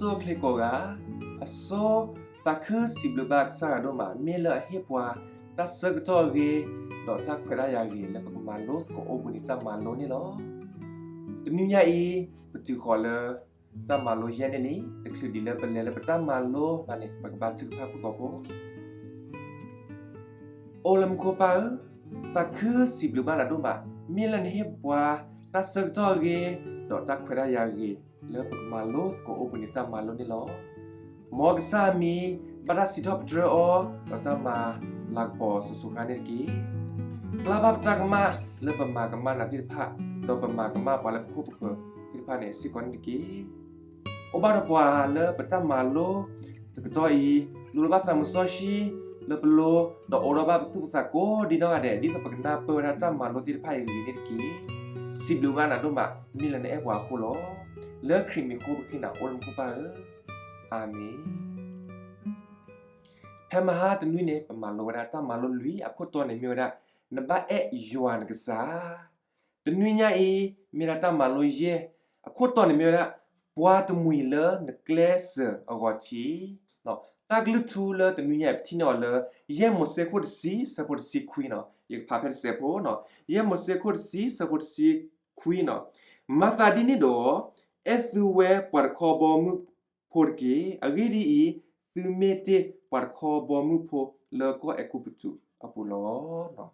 ဆိၣ်ချ့ကိးဂၤ, အဆိ သးခုစံးဘျုးဘၣ်ကစၢ်ယွၤဒိၣ်မး မ့ၢ်လၢအဟ့ၣ်ပှၤတၢ်ဆၢကတီၢ်အဂ့ၤ ဒီးတၢ်ခွဲးတၢ်ယာ်အဂ့ၤ လၢပကမၤလိသကိးအိၣ်ဘှံးနံၤတၢ်မၤလိန့ၣ်လီၤ. တနွံညါအံၤ ပတုၤဃီၤလၢတၢ်မၤလိယဲၢ်န့ၣ်လံ. တချုးဒံးလၢပလဲၤလၢပတၢ်မၤလိဘၣ်န့ၣ် ပကဘါထုကဖၣ်ဖုၣ်ကိာ်ဖိ အိၣ်လၢမူခိၣ်ပၢ်ဧၢ, သးခုစံးဘျုးဘၣ်နၤဒိၣ်မး, မ့ၢ်လၢနဟ့ၣ်ပှၤတၢ်ဆၢကတီၢ်အဂ့ၤ ဒီးတၢ်ခွဲးတၢ်ယာ်အဂ့ၤ လၢပကမၤလိသကိးအိၣ်ဘှံးနံၤတၢ်မၤလိန့ၣ်လီၤ. မ်ကစၢ်အမံၤ ဘၣ်တၢ်စံးထီၣ်ပတြၢၤအီၤ ဒီးတၢ်မၤလၤကပီၤစိၤစိၤဃၣ်ဃၣ်န့ၣ်တက့ၢ်. ပျၢ်ဘၣ်ပတၢ်ကမၣ်လၢပမၤကမၣ်နၤသ့ၣ်တဖၣ်, ဒီးပမၤကမၣ်ပှၤလၢပခိၣ်ပဃၢၤသ့ၣ်တဖၣ်န့ၣ် စ့ၢ်ကီးန့ၣ်တက့ၢ်. အိၣ်ဘၣ်ဒီးပှၤလၢပတၢ်မၤလိတကတီၢ်အံၤ လူလီၤဘၣ်သးမုၢ်စီဆှံလၢပလိၤ, ဒီးအိးထီၣ်ဘၣ်ပသူၣ်ပသးကိးဒံနီၢ်ဂၤဒဲး ဒ်သိးပကနၢ်ပၢၢ်ဝဲဒၣ်တၢ်မၤလိသ့ၣ်တဖၣ်အံၤအဂ့ၤန့ၣ်တက့ၢ်. စံးဘျုးဘၣ်နၤဒိၣ်မး မ့ၢ်လၢနအဲၣ်ပှၤအဃိလီၤ. လၢခရံာ်မံၤအဃိပဃ့နၤအိၣ်လၢမူခိၣ်ပၢ်ဧၢ, အၤမ့ၣ်. ဖဲမဟါတနွံန့ၣ် ပမၤလိဝဲဒၣ်တၢ်မၤလိလွံၢ်အခိၣ်တီန့ၣ်မ့ၢ်ဝဲဒၣ် နဘၣ်အဲၣ်ယွၤနကစၢ်. တနွံညါအံၤ မ့ၢ်ဒၣ်တၢ်မၤလိယဲၢ်, အခိၣ်တီန့ၣ်မ့ၢ်ဝဲဒၣ် ပှၤတမှံၤလၢနကျဲစၢၤအဂီၤထံး. တၢ်ကလုၢ်ထူလၢတနွံညါအံၤ ပထံၣ်န့ၢ်အီၤလၢ ယဲၢ်မိၤၡ့ခိၣ်တဆံ ဆၢဖိတဆံခွံန့ၣ်, ယကဖးဖဲတစဲးဖိန့ၣ်, ယဲၢ်မိၤၡ့ခိၣ်တဆံ ဆၢဖိတဆံခွံန့ၣ်, မၤသးဒ်န့ၣ်ဒီး အဲၣ်သုဝဲပှၤတခီဘီမုၢ်ဖိတက့ၢ်. အဂ့ၢ်ဒ်အံၤ, သုမ့ၢ်တ့ၢ်ပှၤတခီဘီမုၢ်ဖိလၢကီၢ်အဲၤကူပတူးအပူၤလီၤ.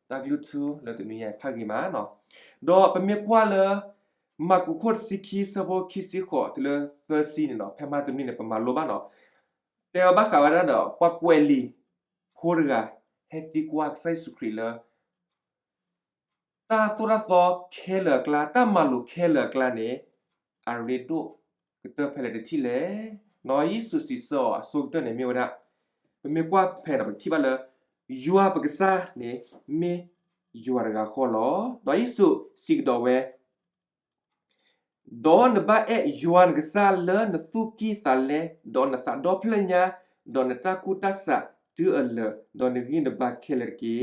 တၢ်ကလုၢ်ထူလၢတနွံညါအံၤဖးဂ့ၤမးန့ၣ်, ဒီးပမ့ၢ်ကွၢ်လၢ မၢ်ကူးခိၣ်တဆံခံ ဆၢဖိခံဆံဃိးတုၤလၢသၢဆံန့ၣ်န့ၣ်, ဖဲမဟါတနွံန့ၣ် ပမၤလိဘၣ်န့ၣ်, တဲအီၤဘၣ်ဃးဝဲဒၣ်ဒီး ပှၤကွဲးလံာ်ဖိတဂၤ ဟဲသံကွၢ်ကစၢ်ယ့ၣ်ၡူးခရံာ်လၢ တၢ်သိၣ်တၢ်သီခဲလၢာ်အကျါ, တၢ်မၤလိာ်ခဲလၢာ်အကျါန့ၣ် အရ့ဒိၣ်ကတၢၢ်ဖဲလဲၣ်တထံၣ်လဲၣ်. ဒီးယ့ၣ်ၡူးစံးဆၢအီၤအဆိကတၢၢ်န့ၣ်မ့ၢ်ဝဲဒၣ်, ပမ့ၢ်ကွၢ်ဖဲန့ၣ် ပကထံၣ်ဘၣ်လၢ ယွၤပကစၢ်န့ၣ် မ့ၢ်ယွၤတဂၤဃီလီၤ. ဒီးယ့ၣ်ၡူးစံးကဒီးဝဲ, ဒီးနဘၣ်အဲၣ်ယွၤနကစၢ်လၢနသူၣ်ကံၢ်သးလဲ, ဒီးနသးဒီဖျၢၣ်ညါ, ဒီးနတၢ်ကူၣ်တၢ်ဆးတုၤအလၢာ်, ဒီးနဂံၢ်နဘါခဲလၢာ်တက့ၢ်.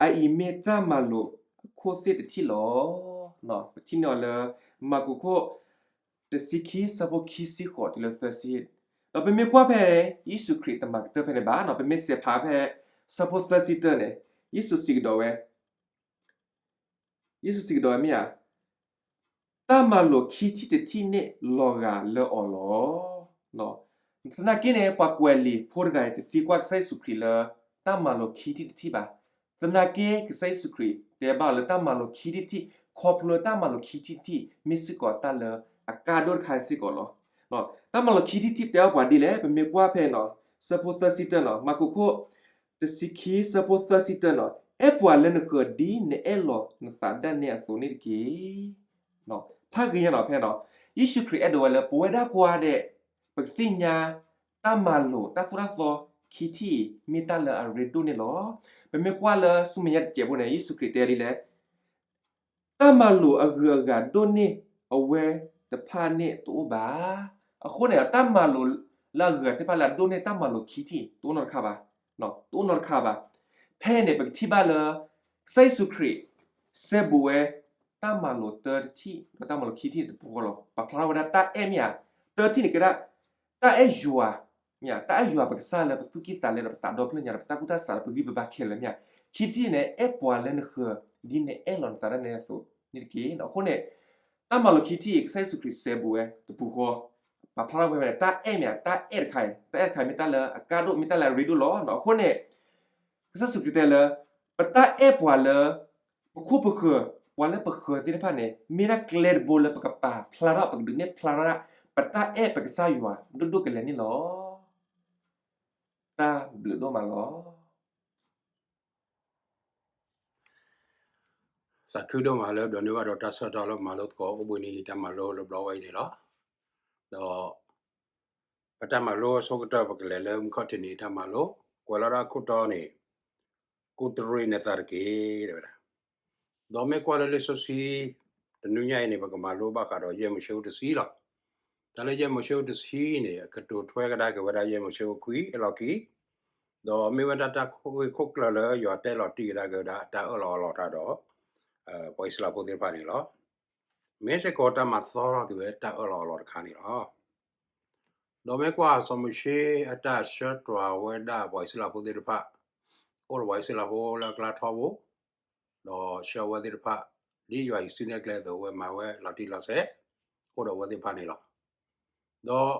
အအံၤမ့ၢ်တၢ်မၤလိာ်အခိၣ်သ့ၣ်တထံၣ်လီၤ. ပထံၣ်န့ၢ်အီၤလၢ မၢ်ကူးခိၣ်တဆံခံ ဆၢဖိခံဆံဃိးတုၤလၢသၢဆံ, ဒီးပမ့ၢ်ကွၢ်ဖဲ ယ့ၣ်ၡူးခရံာ်တမၤကတၢၢ်ဖဲန့ၣ်ဘၣ်န့ၣ်, ပမ့ၢ်စဲးဖးဖဲ ဆၢဖိသၢဆံတၢန့ၣ်, ယ့ၣ်ၡူးစံးကဒီးဝဲ ယ့ၣ်ၡူးစံးကဒီးဝဲမ့ၢ်ဧါ, တၢ်မၤလိာ်ခံထံၣ်တထံၣ်န့ၣ်လီၤဂာ်လၢအီၤလီၤ. သနာ်က့န့ၣ် ပှၤကွဲးလံာ်ဖိတဂၤန့ၣ် တသံကွၢ်ကစၢ်ယ့ၣ်ၡူးခရံာ်လၢ တၢ်မၤလိာ်ခံထံၣ်တထံၣ်ဘၣ်. သနာ်က့ ကစၢ်ယ့ၣ်ၡူးခရံာ်တဲဘၣ်အီၤလၢတၢ်မၤလိာ်ခံထံၣ်တထံၣ်, ခီဖျိလၢတၢ်မၤလိာ်ခံထံၣ်တထံၣ် မ့ၢ်စ့ၢ်ကီးတၢ်လၢအကါဒိၣ်တခါစ့ၢ်ကီးလီၤ. တၢ်မၤလိာ်ခံထံၣ်တထံၣ်တဲအီၤပှၤဒ်လဲၣ်, ပမ့ၢ်ကွၢ်ဖဲန့ၣ် ဆၢဖိသၢဆံတၢန့ၣ်, မၢ်ကူးခိၣ်တဆံခံ ဆၢဖိသၢဆံတၢန့ၣ်, အဲၣ်ပှၤလၢနဃၢၤဒ်နအဲၣ်လီၤနသးဒၣ်နဲအသိးန့ၣ်တက့ၢ်. ဖးဂ့ၤညါန့ၣ်ဖဲန့ၣ်, ယ့ၣ်ၡူးခရံာ်အဲၣ်ဒိးဝဲလၢပဝဲဒၣ်ကိးဂၤဒဲး ပကသ့ၣ်ညါ တၢ်မၤလိာ်တၢ်သိၣ်တၢ်သီခံထံၣ်အံၤ မ့ၢ်တၢ်လၢအရ့ဒိၣ်န့ၣ်လီၤ. ပမ့ၢ်ကွၢ်လၢဆူမဲာ်ညါတစဲးဖိန့ၣ် ယ့ၣ်ၡူးခရံာ်တဲဒ်လဲၣ်, တၢ်မၤလိာ်အဂုၤအဂၤဒိၣ်န့ၢ်အဝဲတဖၣ်န့ၣ်တအိၣ်ဘၣ်. အဃိန့ၣ် တၢ်မၤလိာ်လၢအဂုၤအဂၤသ့ၣ်တဖၣ်လၢအဒိၣ်န့ၢ်တၢ်မၤလိာ်ခံထံၣ် တအိၣ်နီတခါဘၣ်, တအိၣ်နီတခါဘၣ်. ဖဲန့ၣ် ပကထံၣ်ဘၣ်လၢ ကစၢ်ယ့ၣ်ၡူးခရံာ် စဲဘူးဝဲ တၢ်မၤလိာ်တၢတထံၣ် ဒီးတၢ်မၤလိာ်ခံထံၣ်တပူၤဃီလီၤ. ပာ်ဖျါထီၣ်ဝဲဒၣ်တၢ်အဲၣ်မ့ၢ်ဧါ, တၢတထံၣ်န့ၣ်ကဲဒၣ် တၢ်အဲၣ်ယွၤ, မ့ၢ်ဧါ, တၢ်အဲၣ်ယွၤပကစၢ်လၢပသူၣ်ကံၢ်သးလဲဒီး ပသးဒီဖျၢၣ်ညါ ဒီးပတၢ်ကူၣ်တၢ်ဆးဒီးပဂံၢ်ပဘါခဲလၢာ်မ့ၢ်ဧါ. ခံထံၣ်န့ၣ် အဲၣ်ပှၤလၢနဃၢၤဒ်နအဲၣ်လီၤနသးဒၣ်နဲအသိးန့ၣ်တက့ၢ်. အဃိန့ၣ် တၢ်မၤလိာ်ခံထံၣ်အံၤ ကစၢ်ယ့ၣ်ၡူးခရံာ်စဲဘူးဝဲတပူၤဃီ, ပာ်ဖျါထီၣ်ဝဲဖဲန့ၣ် တၢ်အဲၣ်မ့ၢ်ဧါ, တၢ်အဲၣ်တခါအံၤ, တၢ်အဲၣ်တခါအံၤမ့ၢ်တၢ်လၢအကါဒိၣ် မ့ၢ်တၢ်လၢအရ့ဒိၣ်လီၤ. အဃိန့ၣ် ကစၢ်ယ့ၣ်ၡူးခရံာ်တဲလၢ ပတၢ်အဲၣ်ပှၤလၢ ပခိၣ်ပဃၢၤ, ပှၤလၢပဃၢၤသ့ၣ်တဖၣ်န့ၣ် မ့ၢ်ဒၣ်ကျဲတဘိလၢပကပာ်ဖျါထီၣ် ပကဒုးနဲၣ်ဖျါထီၣ်ဒၣ် ပတၢ်အဲၣ်ပကစၢ်ယွၤဒိၣ်ဒိၣ်ကလဲာ်န့ၣ်လီၤ. တၢ်ဘျုးဒိၣ်မးလီၤ. သးခုဒိၣ်မးလၢဒိးန့ၢ်ဘၣ်ဒီးတၢ်ဆၢကတီၢ်လၢမၤလိသကိးအိၣ်ဘှံးနံၤတၢ်မၤလိလၢဘျီဝဲအံၤန့ၣ်လီၤ. ဒီး ပတၢ်မၤလိအဆိကတၢၢ် ပကလဲၤလၢမုၢ်ခီၣ်ထံးနံၤတၢ်မၤလိ, ကွဲးလီၤဒၣ်ခိၣ်တီန့ၣ် ကူၣ်တရံးနသးတက့ၢ် တဲဝဲဒၣ်. ဒီးမ့ၢ်ကွၢ်လၢလံာ်စီဆှံ တနွံညါအံၤန့ၣ် ပကမၤလိဘၣ်ဃးဒီးယဲၢ်မိၤၡ့အခိၣ်တဆံလီၤ. တၢ်လၢယဲၢ်မိၤၡ့အခိၣ်တဆံန့ၣ် အကတိၤထွဲကဒါက့ၤဝဲဒၣ်ယဲၢ်မိၤၡ့အခိၣ်ခွံအလီၢ်ခံ, ဒီးမ့ၢ်ဝဲဒၣ်တၢ်ခိၣ်ဂ့ၢ်ခိၣ်ကျၢၢ်လၢယွၤတဲလီၤတံၢ်ကဒါက့ၤဝဲဒၣ်တၢ်အၢၣ်လီၤအီလီၤတၢ်ဒီး ပှၤအံၣ်စရ့လးဖိသ့ၣ်တဖၣ်န့ၣ်လီၤ. မ့ၢ်စ့ၢ်ကီးတၢ်မၤသီထီၣ်က့ၤဝဲတၢ်အၢၣ်လီၤအီလီၤတခါန့ၣ်လီၤ. ဒီးမ့ၢ်ကွၢ်စီၤမိၤၡ့အတၢ်ဆှၢတွၤဝဲဒၣ်ပှၤအံၣ်စရ့လးဖိသ့ၣ်တဖၣ်, အိၣ်ဒီးပှၤအံၣ်စရ့လးဖိလၢအကျါထီဘိ, ဒီးဆှၢဝဲသ့ၣ်တဖၣ်, ဒ်ယွၤဟံးစုနဲၣ်ကျဲအသိး အဝဲမၤဝဲလီၤတံၢ်လီၤဆဲး, အိၣ်ဒီးအဝဲသ့ၣ်တဖၣ်န့ၣ်လီၤ. ဒီး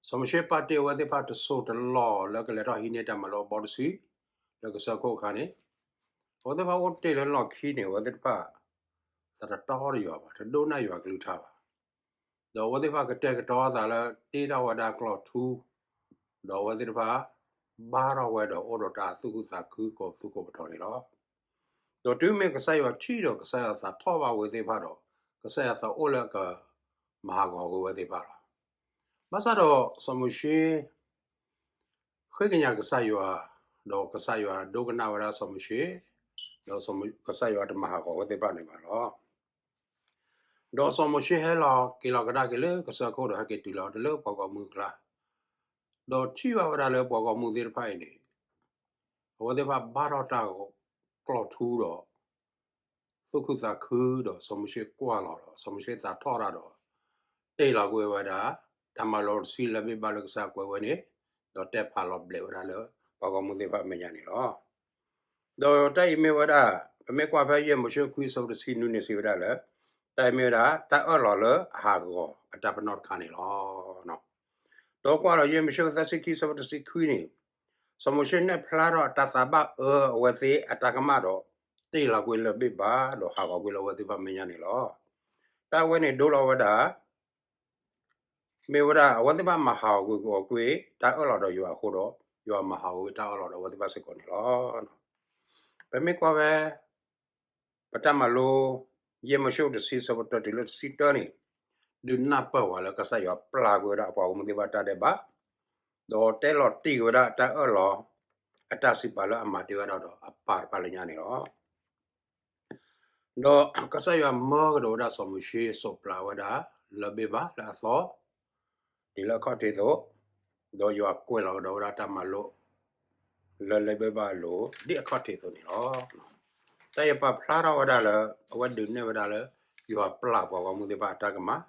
စီၤမိၤၡ့ပာ်တ့ၢ်အဝဲသ့ၣ်တဖၣ်တစိၢ်တလီၢ်လၢကလဲၤထီၣ်ဟံးန့ၢ်တၢ်မၤလိအဘီတဆံ, လၢကစၢၢ်ခိၣ်အခါန့ၣ်, အဝဲသ့ၣ်တဖၣ်အိၣ်တ့ၢ်လၢလီၢ်ခံန့ၣ် အဝဲသ့ၣ်တဖၣ် သးတတီဒီးယွၤဘၣ်, တဒိကနၣ်ယွၤကလုၢ်ကထါဘၣ်. ဒီးအဝဲသ့ၣ်တဖၣ်ကတဲာ်ကတီၤအသးလၢတ့ထီၣ်ဝဲဒၣ်ကျီၢ်ထူ, ဒီးအဝဲသ့ၣ်တဖၣ် ဘါထီၣ်ဝဲဒီးအိၣ်ဒီးတၢ်သူၣ်ခုသးခုကိးပသူကိးပတီၤန့ၣ်လီၤ. ဒီးတုၤမ့ၢ်ကစၢ်ယွၤထံၣ်ဒီးကစၢ်ယွၤသးထီၣ်ဘၣ်ဝဲသ့ၣ်တဖၣ်ဒီး, ကစၢ်ယွၤသးအိၣ်လၢအကမၤဟးဂီၤကွံာ်ဝဲသ့ၣ်တဖၣ်လီၤ. ဘၣ်ဆၣ်ဒီးစီၤမိၤၡ့ ဃ့ကညးကစၢ်ယွၤ, ဒီးကစၢ်ယွၤဒိကနၣ်ဝဲဒၣ်စီၤမိၤၡ့, ဒီးကစၢ်ယွၤတမၤဟးဂီၤဝဲသ့ၣ်တဖၣ်န့ၣ်ဘၣ်လီၤ. ဒီးစီၤမိၤၡ့ဟဲလီၤက့ၤလီၤကဒါက့ၤလၢကစၢၢ်ခိၣ်ဒီးဟဲက့ၤတုၤလီၤတလၢပှၤဂီၢ်မုၢ်အကျါ, ဒီးထံၣ်ဘၣ်ဝဲဒၣ်လၢပှၤဂီၢ်မုၢ်သ့ၣ်တဖၣ်အံၤန့ၣ်, အဝဲသ့ၣ်တဖၣ်ဘါထီၣ်တၢ်ကျီၢ်ထူဒီး သူၣ်ခုသးခုဒီးစီၤမိၤၡ့ကွၢ်လီၤဒီး စီၤမိၤၡ့သးထီၣ်တၢ်ဒီး တ့ၢ်လီၤကွံာ်ဝဲဒၣ် တၢ်မၤလိတဆံလၢဘ့ၣ်ဘၣ်လၢကစၢ်ကွဲးဝဲန့ၣ်, ဒီးတဲဖးလီၤဘျဲးဝဲဒၣ်လၢပှၤဂီၢ်မုၢ်သ့ၣ်တဖၣ်အမဲာ်ညါန့ၣ်လီၤ. ဒီးတၢ်အံၤမ့ၢ်ဝဲဒၣ်, ပမ့ၢ်ကွၢ်ဖဲယဲၢ်မိၤၡ့ခွံအဆၢဖိတဆံနွံန့ၣ်စံးဝဲဒၣ်လၢ, တၢ်အံၤမ့ၢ်ဝဲဒၣ် တၢ်အၢၣ်လီၤလၢအဟးဂီၤအတၢ်ပနီၣ်တခါန့ၣ်လီၤ. ဒီးကွၢ်ဒီးယဲၢ်မိၤၡ့သၢဆံခံအဆၢဖိတဆံခွံန့ၣ်, စီၤမိၤၡ့နဲၣ်ဖျါထီၣ်အတၢ်သးဘၣ်အၢအဝဲသ့ၣ်အတၢ်ကမၣ်ဒီး, တ့ၢ်လီၤကွံာ်လၢဘ့ၣ်ဘၣ်ဒီးဟးဂီၤကွံာ်လၢအဝဲသ့ၣ်တဖၣ်မဲာ်ညါန့ၣ်လီၤ. တၢ်အဝဲန့ၣ်ဒိလီၤဝဲဒၣ် မ့ၢ်ဝဲဒၣ်အဝဲသ့ၣ်တဖၣ်မၤဟးဂီၤကွံာ်တၢ်အၢၣ်လီၤဒီးယွၤအဃိဒီး, ယွၤမၤဟးဂီၤကွံာ်တၢ်အၢၣ်လီၤဒီးအဝဲသ့ၣ်တဖၣ်စ့ၢ်ကီးန့ၣ်လီၤ. ပမ့ၢ်ကွၢ်ဖဲ ပတၢ်မၤလိ ယဲၢ်မိၤၡ့တဆံအဆၢဖိတၢတုၤလၢတဆံတၢန့ၣ်, ဒုးနၢ်ပၢၢ်ဝဲလၢကစၢ်ယွၤပျၢ်ကွံာ်ဝဲဒၣ်အပှၤဂီၢ်မုၢ်သ့ၣ်တဖၣ်တၢ်ဒဲးဘး, ဒီးတဲလီၤတံၢ်ဝဲဒၣ်တၢ်အၢၣ်လီၤ အတၢ်စံးပာ်လၢအမၤတ့ၢ်ဝဲဒၣ်ဒီးအပၢ်တဖၣ်လၢညါန့ၣ်လီၤ. ဒီးကစၢ်ယွၤမၢကဒီးဝဲဒၣ်စီၤမိၤၡ့စိးပျၤဝဲဒၣ် လၢဘ့ၣ်ဘၣ်လၢအသီ, တုၤလၢအခီၣ်ထံးအသိး, ဒီးယွၤကွဲးလီၤကဒီးဝဲဒၣ်တၢ်မၤလိ လၢလၢဘ့ၣ်ဘၣ်အလိၤ ဒ်အခီၣ်ထံးအသိးန့ၣ်လီၤ. တၢ်အံၤပာ်ဖျါထီၣ်ဝဲဒၣ်လၢ အဝဲဒုးနဲၣ်ဝဲဒၣ်လၢ ယွၤပျၢ်ပှၤဂီၢ်မုၢ်သ့ၣ်တဖၣ်အတၢ်ကမၣ်,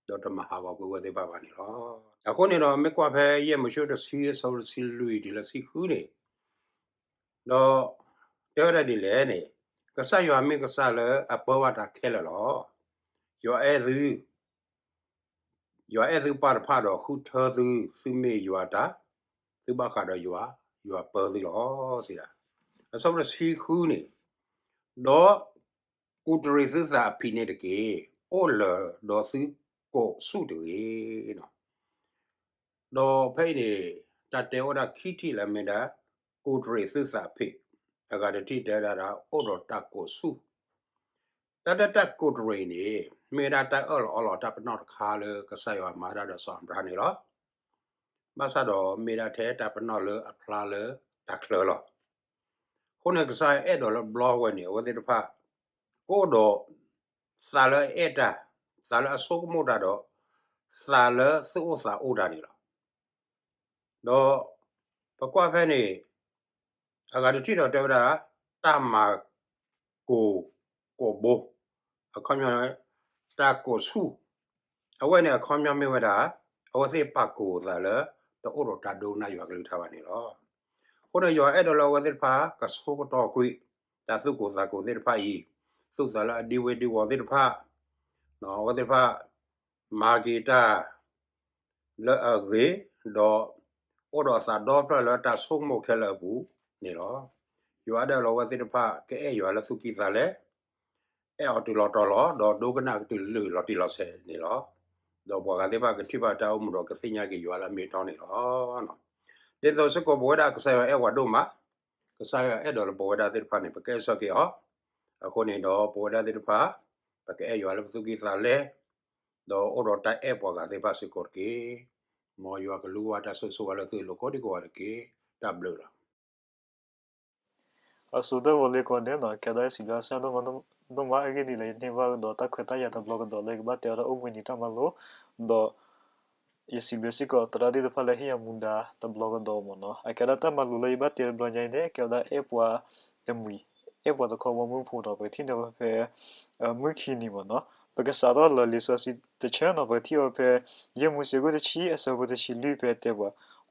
ဒီးတမၤဟးဂီၤကွံာ်ဝဲသ့ၣ်တဖၣ်ဘၣ်န့ၣ်လီၤ. အဃိန့ၣ်ဒီးမ့ၢ်ကွၢ်ဖဲယဲၢ်မိၤၡ့တဆံအဆၢဖိတဆံလွံၢ်တုၤလၢတဆံဃုန့ၣ်, ဒီးတဲဝဲဒၣ်ဒ်လဲၣ်န့ၣ်, ကစၢ်ယွၤမ့ၢ်ကစၢ်လၢအပၢဘၣ်တၢ်ခဲလၢာ်လီၤ. ယွၤအဲၣ်သု, ယွၤအဲၣ်သုပၢ်တဖၣ်ဒီးဃုထၢသု, သုမ့ၢ်ယွၤတၢ်, သုဘၣ်ဃးဒီးယွၤ, ယွၤပၢသုလီၤ စံးဒၣ်. အဆၢဖိတဆံဃုန့ၣ်, ဒီးကူးတရံးသုသးအဖံးန့ၣ်တက့ၢ်, အိၣ်လၢာ်ဒီးသုကိးဆူၣ်တဂ့ၤ. ဒီးဖဲအံၤန့ၣ် တၢ်တဲအိၣ်ဒၣ်ခံထံၣ်လၢမ့ၢ်ဒၣ် ကူးတရံးသုသးအဖံး, အဂၤတထံၣ်တဲဒၣ်ဒၣ်အိၣ်ဒီးတၢ်ကိးဆူၣ်. တၢ်ဒၣ်တၢ်ကူးတရံးန့ၣ် မ့ၢ်ဝဲဒၣ်တၢ်အၢၣ်လီၤအီလီၤတၢ်ပနီၣ်တခါလၢကစၢ်ယွၤမၤဒၣ်ဒီးစီၤအၤဘြၤဟၣ်န့ၣ်လီၤ. ဘၣ်ဆၣ်ဒီးမ့ၢ်ဒၣ်ထဲတၢ်ပနီၣ်လၢအဖျါလၢတၢ်ချၢလီၤ. အဃိန့ၣ်ကစၢ်ယွၤအဲၣ်ဒိးလၢဘျီဝဲန့ၣ် အဝဲသ့ၣ်တဖၣ် ကအိၣ်ဒီး သးလၢအအဲၣ်တၢ်, သးလၢအဆိကမိၣ်တၢ်ဒီး သးလၢသုအိၣ်သးအိၣ်တၢ်န့ၣ်လီၤ. ဒီးပကွၢ်ဖဲန့ၣ် အဂၤတထံၣ်ဒီးတဲဝဲဒၣ် တၢ်မၤကိးကိးဘိ, အခီပညီ တၢ်ကိးဆူၣ်, အဝဲန့ၣ်အခီပညီမ့ၢ်ဝဲဒၣ် အဝဲသ့ၣ်ပာ်ကိးသးလၢ တအိၣ်ဒီးတၢ်ဒိကနၣ်ယွၤကလုၢ်ကထါဘၣ်န့ၣ်လီၤ. အဃိန့ၣ်ယွၤအဲၣ်ဒိးလၢအဝဲသ့ၣ်တဖၣ် ကဆိကတီၢ်ကွံာ် တၢ်သူၣ်ကိးသးကိးသ့ၣ်တဖၣ်အံၤ, သူၣ်သးလၢအဒံဝ့ဒံဝီၤသ့ၣ်တဖၣ်, အဝဲသ့ၣ်တဖၣ် မၤက့ၤတၢ် လၢအဂ့ၤ, ဒီး အိၣ်ဒီးအသးဒီဖျၢၣ်လၢတၢ်ဆိကမိၣ်ခဲလၢာ်အပူၤန့ၣ်လီၤ. ယွၤအဲၣ်ဒိးလၢအဝဲသ့ၣ်တဖၣ် ကအဲၣ်ယွၤလၢသူၣ်ကံၢ်သးလဲ, အဲၣ်အီၤတုၤလီၤတီၤလီၤ, ဒီးဒိကနၣ်ကတုၤလၢလီၤတံၢ်လီၤဆဲးန့ၣ်လီၤ. ဒီးပှၤဂၤသ့ၣ်တဖၣ်ကထံၣ်ဘၣ်တၢ်အိၣ်မူဒီးကသ့ၣ်ညါက့ၤယွၤလၢအမ့ၢ်အတီန့ၣ်လီၤ. ဒ်သိးစ့ၢ်ကီးပဝဲဒၣ်ကစၢ်ယွၤအဲၣ်ပှၤဒိၣ်မး, ကစၢ်ယွၤအဲၣ်ဒိးလၢပဝဲဒၣ်သ့ၣ်တဖၣ်န့ၣ် ပကအဲၣ်ဆၢက့ၤအီၤ, အဃိန့ၣ်ဒီးပဝဲဒၣ်သ့ၣ်တဖၣ် ပကအဲၣ်ယွၤလၢပသူၣ်ကံၢ်သးလဲ, ဒီးအိၣ်ဒီးတၢ်အဲၣ်ပှၤဂၤသ့ၣ်တဖၣ်စ့ၢ်ကီးတက့ၢ်. မ်ယွၤကလူၤဝဲတၢ်ဆိၣ်ဂ့ၤဆိၣ်ဝါလၢသုလိၤကိးဒံကိးဂၤတက့ၢ်. တၢ်ဘျုးလီၤ. အစိၤသၢဂီၤလၢကိးဂၤဒဲးန့ၣ် ကဲဒၣ်စံးဘျုးစံးဒိၣ်မးဒိၣ်မး အဂ့ၢ်ဒ်အံၤလၢယန့ၢ်ဘၣ်ကဒီးတၢ်ခွဲးတၢ်ယာ်တဘျီကဒီးလၢယကဘၣ်တဲဝဲဒၣ်အိၣ်ဘှံးနံၤတၢ်မၤလိ, ဒီး ယစံးဘျုးစ့ၢ်ကီးသရၣ်သ့ၣ်တဖၣ်လၢဟ့ၣ်ယၤမူဒါတဘျီကဒီးမ့ၢ်နီၤ. အကဲဒၣ်တၢ်မၤလိလၢယဘၣ်တဲတဘျီညါအံၤန့ၣ် ကဲဝဲဒၣ်အဲၣ်ပှၤတမှံၤ, အဲၣ်ပှၤတခီဘီမုၢ်ဖိဒီး ပကထံၣ်န့ၢ်ဝဲဖဲ မုၢ်ခံနံၤမ့ၢ်နီၤ. ပကစးထီၣ်လၢလံာ်စီဆှံတဆၢနီၤ ပကထံၣ်အီၤဖဲ ယဲၢ်မိၤၡ့ခိၣ်တဆံအဆၢဖိတဆံလွံၢ်ဖဲတဲပှၤ,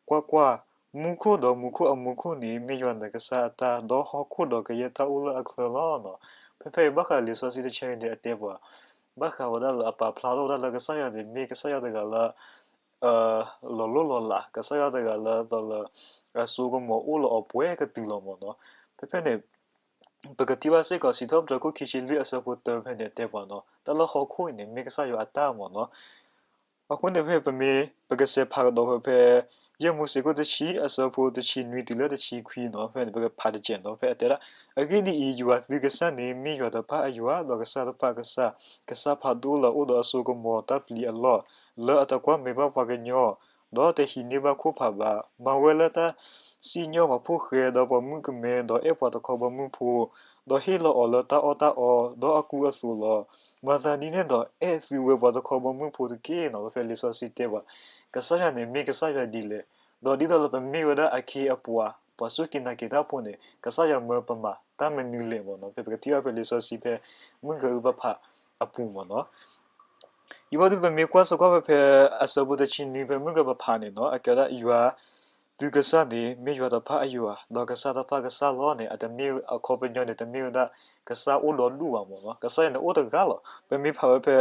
ကွၢ်ကွၢ်, မူခိၣ်ဒီးမူခိၣ်အမူခိၣ်န့ၣ် မ့ၢ်ယွၤနကစၢ်အတၢ်, ဒီးဟီၣ်ခိၣ်ဒီးကယဲၢ်တၢ်အိၣ်လၢအချၢလီၤနီၤ. ဖဲဖဲအံၤဘၣ်ဃးလံာ်စီဆှံတဆၢအံၤန့ၣ် အတဲပှၤ ဘၣ်ဃးဝဲဒၣ်လၢအပာ်ဖျါထီၣ်ဝဲဒၣ်လၢကစၢ်ယွၤန့ၣ် မ့ၢ်ကစၢ်ယွၤတဂၤလၢ လီၤလိၢ်လီၤလး, ကစၢ်ယွၤတဂၤလၢ ဒီးလၢ အစိကမီၤအိၣ်လၢအီၤပှဲၤကတုၤလီၤမ့ၢ်နီၤ. ဖဲဖဲန့ၣ် ပကထံၣ်ဘၣ်စ့ၢ်ကီး စံးထီၣ်ပတြၢၤခိၣ်ခံဆံလွံၢ်အဆၢဖိတၢဖဲန့ၣ် တဲပှၤနီၤ, တၢ်လၢဟီၣ်ခိၣ်အံၤန့ၣ် မ့ၢ်ကစၢ်ယွၤအတၢ်မ့ၢ်နီၤ. အဃိန့ၣ်ဖဲပမ့ၢ် ပကစဲးဖးကဒီးဖဲဖဲ ယဲၢ်မိၤၡ့ခိၣ်တဆံအဆၢဖိတဆံနွံတုၤလၢတဆံခွံနီၤ, ဖဲန့ၣ် ပကဖးတစဲးနီၤ, ဖဲအတဲဒၣ်, အဂ့ၢ်ဒ်အံၤ, ယွၤသုကစၢ်န့ၣ် မ့ၢ်ယွၤတဖၣ်အယွၤ, ဒီးကစၢ်တဖၣ်ကစၢ်, ကစၢ်ဖးဒိၣ်လၢအအိၣ်ဒီးအစိကမီၤတၢ်ပျံၤအလီၢ်, လၢအတကွၢ်မဲာ်ဘၣ်ပှၤကညီ ဒီးတဟံးန့ၢ်ဘၣ်ခိၣ်ဖးဘၣ်, မၤဝဲလၢတၢ်စံၣ်ညီၣ်ပှၤဖိဃဲဒီးပှၤမုၣ်ကမဲ, ဒီးအဲၣ်ပှၤတခီဘီမုၢ်ဖိ, ဒီးဟ့ၣ်လီၤအီၤလၢတၢ်အီၣ်တၢ်အီ, ဒီးအကူအသိးလီၤ. မၤသးဒ်န့ၣ်ဒီး အဲၣ်သုဝဲပှၤတခီဘီမုၢ်ဖိတက့ၢ်နီၤ. ဖဲလံာ်စီဆှံတဲပှၤ ကစၢ်ယွၤန့ၣ် မ့ၢ်ကစၢ်ယွၤဒ်လဲၣ်, ဒီးဒ်သိးလၢပမ့ၢ်ဝဲဒၣ်အခ့အပှၤ, ပှၤစူၢ်က့ၤနာ်က့ၤတၢ်ဖိန့ၣ် ကစၢ်ယွၤမၢပမၤတၢ်မနုၤလဲၣ်မ့ၢ်နီၤ. ဖဲပကထံၣ်ဘၣ်ဖဲလံာ်စီဆှံဖဲ မုၢ်ကၢအုပဖးအပူၤမ့ၢ်နီၤ. ယဘၣ်ဒုး ပမ့ၢ်ကွၢ်စ့ၢ်ကီးဖဲဖဲ အဆၢဖိတဆံနွံ ဖဲမုၢ်ကၢပဖးန့ၣ်နီၤ, အကဲဝဲဒၣ် ယွၤသုကစၢ်န့ၣ် မ့ၢ်ယွၤတဖၣ်အယွၤ, ဒီးကစၢ်တဖၣ်ကစၢ်လီၤန့ၣ် အတမ့ၢ်အခီပညီန့ၣ် တမ့ၢ်ဝဲဒၣ် ကစၢ်အိၣ်ဒီဒူၣ်ဘၣ်မ့ၢ်နီၤ. ကစၢ်ယွၤန့ၣ်အိၣ်တဂၤလီၤ. ပမ့ၢ်ဖးဝဲဖဲ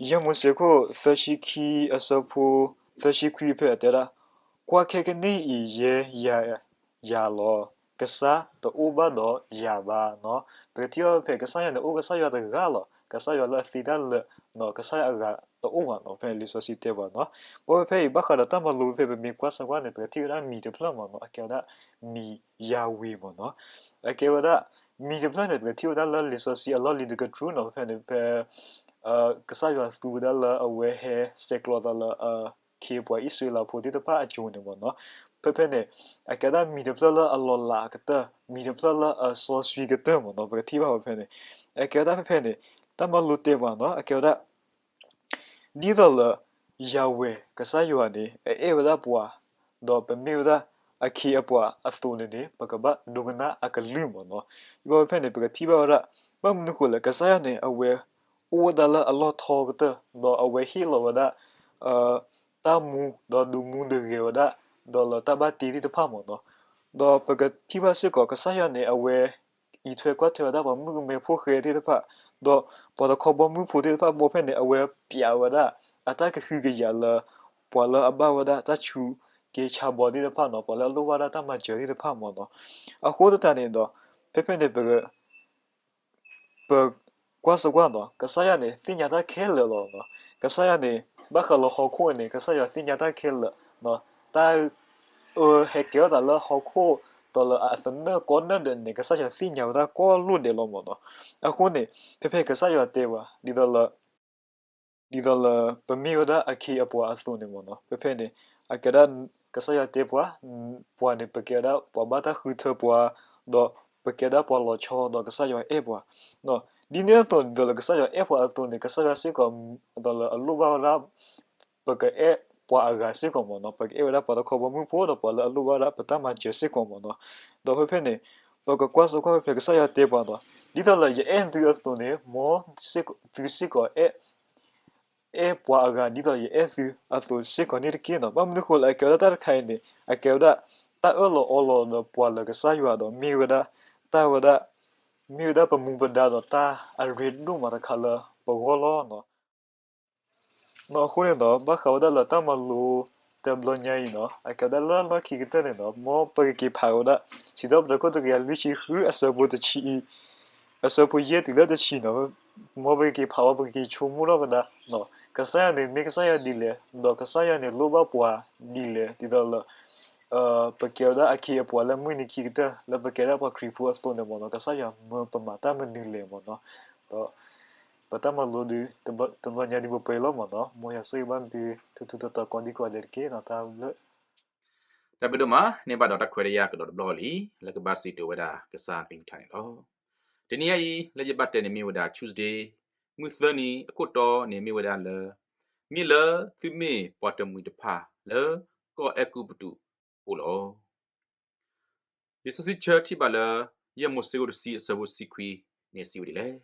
ယဲၢ်မိၤၡ့ခိၣ်သၢဆံခံအဆၢဖိသၢဆံခွံဖဲအတဲဒၣ်, ကွၢ်ခဲကနံၣ်အံၤယဲယၤ ယၤလီၤ, ကစၢ်တအိၣ်ဘၣ်ဒီးယၤဘၣ်နီၤ. ပကထံၣ်ဘၣ်ဖဲ ကစၢ်ယွၤန့ၣ် အိၣ်ကစၢ်ယွၤတဂၤလီၤ. ကစၢ်ယွၤလၢအသ့တၢ်လၢာ်နီၤ, ကစၢ်ယွၤအဂၤတအိၣ်ဘၣ်နီၤ. ဖဲလံာ်စီဆှံတဲပှၤနီၤ. ဘၣ်ဖဲဖဲအံၤ ဘၣ်ဃးဒီးတၢ်မၤလိဖဲ ပမ့ၢ်ကွၢ်စ့ၢ်ကီးန့ၣ် ပကထံၣ်ဝဲဒၣ်မံၤတဖျၢၣ်မ့ၢ်နီၤ, အကဲဝဲဒၣ် မံၤယၤဝ့ၤမ့ၢ်နီၤ. အကဲဝဲဒၣ် မံၤတဖျၢၣ်န့ၣ် ပကထံၣ်ဝဲဒၣ်လၢလံာ်စီဆှံအလီၢ်လံၤတကတြူၢ်နီၤ, ဖဲ ကစၢ်ယွၤသူဝဲဒၣ်လၢအဝဲဟဲဆဲးကျိးသးလၢ အခ့အပှၤအံၣ်စရ့လးဖိသ့ၣ်တဖၣ်အစိၤန့ၣ်မ့ၢ်နီၤ. ဖဲဖဲန့ၣ် အကဲဝဲဒၣ်မံၤတဖျၢၣ်လၢအလီၤလးကတၢၢ်, မံၤတဖျၢၣ်လၢအစီဆှံကတၢၢ်မ့ၢ်နီၤ. ပကထံၣ်ဘၣ်ဝဲဖဲန့ၣ် အကဲဝဲဒၣ်ဖဲဖဲန့ၣ် တၢ်မၤလိတဲပှၤနီၤ, အကဲဝဲဒၣ် ဒ်သိးလၢ ယၤဝဲၤကစၢ်ယွၤန့ၣ် အအဲၣ်ဝဲဒၣ်ပှၤ, ဒီးပမ့ၢ်ဝဲဒၣ်အခ့အပှၤအသိးန့ၣ်န့ၣ် ပကဘၣ်ဒိကနၣ်အကလုၢ်မ့ၢ်နီၤ. ယဘၣ်ဝဲဖဲန့ၣ် ပကထံၣ်ဘၣ်ဝဲဒၣ် ဘၣ်မနုၤဃိလဲၣ် ကစၢ်ယွၤန့ၣ် အဝဲအိၣ်ဝဲဒၣ်လၢအလီၢ်ထီကတၢၢ်, ဒီးအဝဲဟ့ၣ်လီၤဝဲဒၣ် တၢ်မူ ဒီးဒုးမူဒုးဂဲၤဝဲဒၣ် ဒီးလၢတၢ်ဘၣ်တ့သ့ၣ်တဖၣ်မ့ၢ်နီၤ. ဒီးပကထံၣ်ဘၣ်စ့ၢ်ကီး ကစၢ်ယွၤန့ၣ် အဝဲ အံးထွဲကွၢ်ထွဲဝဲဒၣ်ပှၤမုၣ်ကမဲဖိဃဲသ့ၣ်တဖၣ်, ဒီးပှၤတခီဘီမုၢ်ဖိသ့ၣ်တဖၣ် ဘၣ်ဖဲန့ၣ် အဝဲပျးဝဲဒၣ် အတၢ်ကဟုကယာ်လၢ ပှၤလၢအဘၣ်ဝဲဒၣ်တၢ်ဆူးက့ဆါဘီသ့ၣ်တဖၣ်နီၤ, ပှၤလၢအလိၣ်ဘၣ်ဒၣ်တၢ်မၤစၢၤသ့ၣ်တဖၣ်မ့ၢ်နီၤ. အဃိသတးန့ၣ်ဒီး ဖဲဖဲန့ၣ် ပ ပကွၢ်စ့ၢ်ကီးနီၤ, ကစၢ်ယွၤန့ၣ် သ့ၣ်ညါတၢ်ခဲလၢာ်လီၤနီၤ. ကစၢ်ယွၤန့ၣ် ဘၣ်ဃးလၢဟီၣ်ခိၣ်န့ၣ် ကစၢ်ယွၤသ့ၣ်ညါတၢ်ခဲလၢာ်နီၤ. တၢ် အၢ ဟဲကဲထီၣ်သးလၢဟီၣ်ခိၣ် ဒီးလၢအသနၢၣ်ကီၢ်နၢၣ်ဒဲးန့ၣ် ကစၢ်ယွၤသ့ၣ်ညါဝဲဒၣ်ကိးလိၣ်ဒဲးလီၤမ့ၢ်နီၤ. အဃိန့ၣ် ဖဲဖဲကစၢ်ယွၤတဲပှၤ ဒ်သိးလၢ ဒ်သိးလၢ ပမ့ၢ်ဝဲဒၣ်အခ့အပှၤအသိးန့ၣ်မ့ၢ်နီၤ, ဖဲဖဲန့ၣ် အကဲဒၣ် ကစၢ်ယွၤတဲပှၤ ပှၤန့ၣ် ပကဲဝဲဒၣ်ပှၤဘၣ်တၢ်ဃုထၢပှၤ, ဒီးပကဲဒၣ်ပှၤလီၤဆီ ဒီးကစၢ်ယွၤအဲၣ်ပှၤ. ဒ်န့ၣ်အသိး ဒ်သိးလၢကစၢ်ယွၤအဲၣ်ပှၤအသိးန့ၣ် ကစၢ်ယွၤစ့ၢ်ကီး ဒ်သိးလၢအလိၣ်ဘၣ်ဝဲဒၣ် ပကအဲၣ်ပှၤအဂၤစ့ၢ်ကီးမ့ၢ်နီၤ, ပကအဲၣ်ဝဲဒၣ်ပှၤတခီဘီမုၢ်ဖိ ဒီးပှၤလၢအလိၣ်ဘၣ်ဝဲဒၣ်ပတၢ်မၤစၢၤစ့ၢ်ကီးမ့ၢ်နီၤ. ဒီးဖဲဖဲန့ၣ် ပကကွၢ်စ့ၢ်ကီးဖဲဖဲကစၢ်ယွၤတဲပှၤနီၤ, ဒ်သိးလၢယအဲၣ်သုအသိးန့ၣ် မ်သုစ့ၢ်ကီးအဲၣ် အဲၣ်ပှၤအဂၤဒ်သိးယအဲၣ်သုအသိးစ့ၢ်ကီးန့ၣ်တက့ၢ်နီၤ. ဘၣ်မနုၤဃိလဲၣ် အကဲဝဲဒၣ်တၢ်တခါအံၤန့ၣ် အကဲဝဲဒၣ် တၢ်အၢၣ်လီၤအီလီၤဒီးပှၤလၢကစၢ်ယွၤဒီး မ့ၢ်ဝဲဒၣ် တၢ်ဝဲဒၣ် မ့ၢ်ဝဲဒၣ်ပမူပဒါဒီးတၢ်အရ့ဒိၣ်မးတခါလၢပဂီၢ်လီၤနီၤ. အဃိန့ၣ်ဒီး ဘၣ်ဃးဝဲဒၣ်လၢတၢ်မၤလိတဘျီညါအံၤနီၤ, အကဲဝဲဒၣ်လၢလီၢ်ခံကတၢၢ်န့ၣ်ဒီး မ်ပကက့ၤဖးဝဲဒၣ် စံးထီၣ်ပတြၢၤခိၣ်တကယၤလွံၢ်ဆံဃု အဆၢဖိတဆံ အဆၢဖိယဲၢ်တုၤလၢတဆံနီၤ, မ်ပကက့ၤဖးဝဲ ပကက့ၤဆိကမိၣ်ထီၣ်ကဒါ ကစၢ်ယွၤန့ၣ် မ့ၢ်ကစၢ်ယွၤဒ်လဲၣ်, ဒီးကစၢ်ယွၤန့ၣ် လိၣ်ဘၣ်ပှၤဒ်လဲၣ်, ဒ်သိးလၢ ပကဲဝဲဒၣ်အခ့အပှၤလၢမုၢ်နံၤခံကတၢၢ် လၢပကဲဒၣ်ပှၤခရံာ်ဖိအသိးန့ၣ်မ့ၢ်နီၤ, ကစၢ်ယွၤမၢပမၤတၢ်မနုၤလဲၣ်မ့ၢ်နီၤ. ဒီး ပတၢ်မၤလိဒုး တဘျီညါဒုးပပှဲၤလီၤမ့ၢ်နီၤ, မ်ယွၤဆိၣ်ဂ့ၤဘၣ်သု ထူထူတီတီကိးဒံကိးဂၤဒဲးတက့ၢ်နီၤ, တၢ်ဘျုး တၢ်ဘျုးဒိၣ်မး, န့ၢ်ဘၣ်ဒီးတၢ်ခွဲးတၢ်ယာ်ကဒီးတဘျီလံ, လၢကဘၣ်စံးကတိၤဝဲဒၣ်ကစၢ်အကလုၢ်ကထါန့ၣ်လီၤ. တနံၤအံၤ လၢယဘၣ်တဲန့ၣ်မ့ၢ်ဝဲဒၣ် Tuesday, မုၢ်သၢနံၤ အခိၣ်တီန့ၣ်မ့ၢ်ဝဲဒၣ်လၢ မ့ၢ်လၢသုမ့ၢ်ပှၤတမှံၤတဖၣ်လၢကီၢ်အဲၤကူပတူးအပူၤလီၤ. လံာ်စီဆှံဆၢထံၣ်ဘၣ်လၢ ယဲၢ်မိၤၡ့ခိၣ်တဆံအဆၢဖိတဆံခွံန့ၣ်စံးဝဲဒ်လဲၣ်,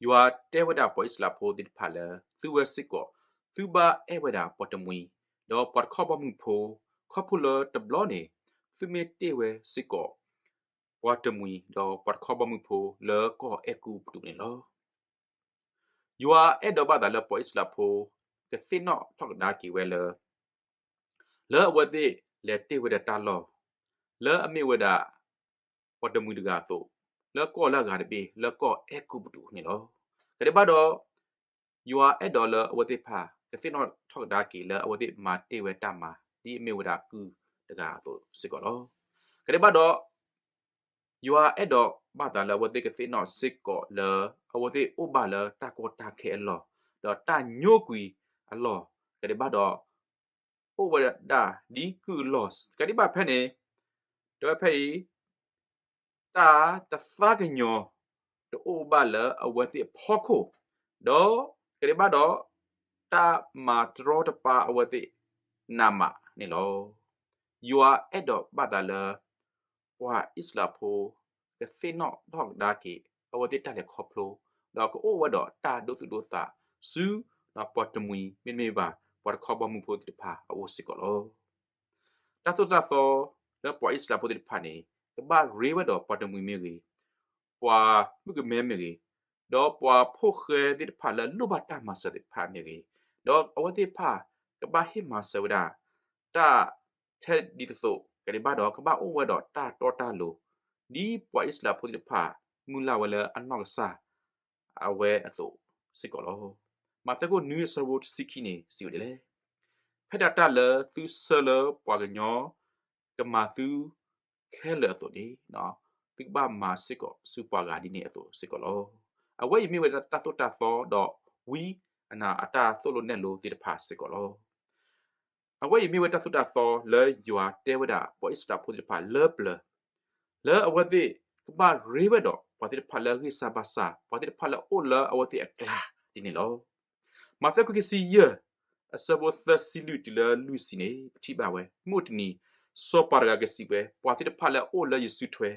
ယွၤတဲဝဲဒၣ်ပှၤအံၣ်စရ့လးဖိသ့ၣ်တဖၣ်လၢ သုဝဲစ့ၢ်ကီး သုဘၣ်အဲၣ်ဝဲဒၣ်ပှၤတမှံၤ ဒီးပှၤတခီဘီမုၢ်ဖိ, ခီဖျိလၢတဘျီန့ၣ် သုမ့ၢ်တ့ၢ်ဝဲစ့ၢ်ကီး ပှၤတမှံၤ ဒီးပှၤတခီဘီမုၢ်ဖိလၢကီၢ်အဲၤကူပတူးန့ၣ်လီၤ. ယွၤအဲၣ်ဒိးဘၣ်သးလၢပှၤအံၣ်စရ့လးဖိ ကသ့ၣ်နီၣ်ထီၣ်ကဒါက့ၤဝဲလၢ လၢအဝဲသ့ၣ်လဲၤတ့ၢ်ဝဲဒၣ်တၢ်လီၢ် လၢအမ့ၢ်ဝဲဒၣ် ပှၤတမှံၤတဂၤအသိး, လၢကီၢ်လၢအဂၤတဘ့ၣ်လၢကီၢ်အဲၤကူပတူးန့ၣ်လီၤ. ကဒဲးဘၣ်ဒီး ယွၤအဲၣ်ဒိးလၢအဝဲသ့ၣ်တဖၣ် ကသ့ၣ်နီၣ်ထီၣ်ကဒါက့ၤလၢအဝဲသ့ၣ်မၤတ့ၢ်ဝဲတၢ်မၤ ဒ်အမ့ၢ်ဝဲဒၣ်ကုၢ်တဂၤအသိးစ့ၢ်ကီးလီၤ. ကဒဲးဘၣ်ဒီး ယွၤအဲၣ်ဒိးဘၣ်သးလၢအဝဲသ့ၣ်ကသ့ၣ်နီၣ်စ့ၢ်ကီးလၢ အဝဲသ့ၣ်အိၣ်ဘၣ်လၢတၢ်ကီတၢ်ခဲအလီၢ်, ဒီးတၢ်ညိကွံာ်အလီၢ်, ကဒဲးဘၣ်ဒီး အိၣ်ဝဲဒၣ်ဒ်ကုၢ်အလီၢ်, ကဒဲးဘၣ်ဖဲန့ၣ် တဲဝဲဖဲအံၤ တၢ်တသးကညီၤ တအိၣ်ဘၣ်လၢအဝဲသ့ၣ်အဖီခိၣ်, ဒီးကဒဲးဘၣ်ဒီး တၢ်မၤတရီတပါအဝဲသ့ၣ်နးမးန့ၣ်လီၤ. ယွၤအဲၣ်ဒိးဘၣ်သးလၢ ပှၤအံၣ်စရ့လးဖိ ကသ့ၣ်နီၣ်ထီၣ်ကဒါက့ၤ အဝဲသ့ၣ်တၢ်လဲၤခီဖျိ, ဒီးကအိၣ်ဝဲဒီးတၢ်ဒိသူၣ်ဒိသးဆူ ပှၤတမှံၤ မ့တမ့ၢ်ဘၣ် ပှၤတခီဘီမုၢ်ဖိသ့ၣ်တဖၣ်အအိၣ်စ့ၢ်ကီးလီၤ. တၢ်သိၣ်တၢ်သီလၢပှၤအံၣ်စရ့လးဖိသ့ၣ်တဖၣ်န့ၣ် ကဘၣ်ရ့ဝဲဒီးပှၤတမှံၤမ့ၢ်ဂ့ၤ, ပှၤမုၣ်ကမဲမ့ၢ်ဂ့ၤ, ဒီးပှၤဖိၣ်ဃဲသ့ၣ်တဖၣ်လၢလိၣ်ဘၣ်တၢ်မၤစၢၤသ့ၣ်တဖၣ်မ့ၢ်ဂ့ၤ, ဒီးအဝဲသ့ၣ်တဖၣ် ကဘၣ်ဟ့ၣ်မၤစၢၤဝဲဒၣ် တၢ်ထဲဒ်သိးသိး ကဒဲးဘၣ်ဒီး ကဘၣ်အိၣ်ဝဲဒီးတၢ်တီတၢ်လိၤ, ဒ်ပှၤအံၣ်စရ့လးဖိသ့ၣ်တဖၣ် မုၢ်လၢ်ဝဲလၢအနီၢ်ကစၢ် အဝဲအသိးစ့ၢ်ကီးလီၤ. မးသဲခိၣ်နွံအဆၢဖိတဆံခံန့ၣ် စံးဝဲဒ်လဲၣ်, ဖဲဒၣ်တၢ်လၢသုဆၢလၢပှၤကညီ ကမၤသုခဲလၢာ်အသိးန့ၣ်, သုကဘၣ်မၤစ့ၢ်ကီးဆူပှၤဂၤဒ်န့ၣ်အသိးစ့ၢ်ကီးလီၤ. အဝဲအံၤမ့ၢ်ဝဲတၢ်သိၣ်တၢ်သီဒီးဝံအတၢ်သိၣ်လိနဲၣ်လိသ့ၣ်တဖၣ်စ့ၢ်ကီးလီၤ. အဝဲအံၤမ့ၢ်ဝဲတၢ်သိၣ်တၢ်သီလၢယွၤတဲဝဲဒၣ်ပှၤအံၣ်စရ့လးဖိသ့ၣ်တဖၣ်လၢပျၢၤ, လၢအဝဲသ့ၣ်ကဘၣ်ရ့ဝဲဒီးပှၤသ့ၣ်တဖၣ်လၢအဂံၢ်စၢ်ဘါစၢ်, ပှၤသ့ၣ်တဖၣ်လၢအအိၣ်လၢအဝဲသ့ၣ်အကျါဒ်န့ၣ်လီၤ. မးသဲခိၣ်ခံဆံယဲၢ် အဆၢဖိသၢဆံလွံၢ်တုၤလၢလွံၢ်ဆံန့ၣ် ပထံၣ်ဘၣ်ဝဲ, မုၢ်တနံၤ စီၤပၤတဂၤကစံးဝဲ, ပှၤသ့ၣ်တဖၣ်လၢအအိၣ်လၢယစုထွဲ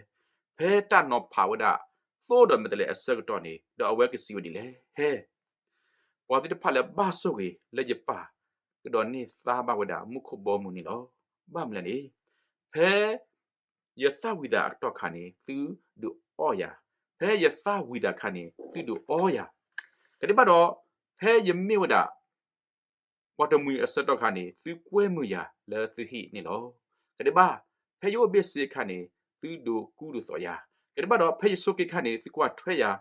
ဖဲတၢ်နီၤဖးဝဲဒၣ် သိဒီးမဲာ်တဲးလဲးအဆၢကတီၢ်န့ၣ်, ဒီးအဝဲကစံးဝဲဒ်လဲၣ်, ဟဲ ပှၤသ့ၣ်တဖၣ်လၢဘၣ်ဆိၣ်ဂ့ၤလၢယပာ်ကဒီးန့ၢ်သါဘၣ်ဝဲဒၣ်မူခိၣ်ဘီမုၢ်န့ၣ်လီၤ. ဘၣ်မနုၤလဲၣ်န့ၣ်, ဖဲယသးဝံၣ်သးအကတီၢ်ခါန့ၣ် သုဒုးအီၣ်ယၤ, ဖဲယသးဝံၣ်သးခါန့ၣ် သုဒုးအီယၤ, ကဒဲးဘၣ်ဒီး ဖဲယမ့ၢ်ဝဲဒၣ် ပှၤတမှံၤအဆၢကတီၢ်ခါန့ၣ် သုကွဲမုာ်ယၤလၢသုဟံၣ်န့ၣ်လီၤ. ကဒဲးဘၣ် ဖဲယအိၣ်ဘ့ၣ်ဆ့အခါန့ၣ် သုဒိးကူဒိးသိးယၤ, ကဒဲးဘၣ်ဒီး ဖဲယဆိးက့အခါန့ၣ် သုကွၢ်ထွဲယၤ,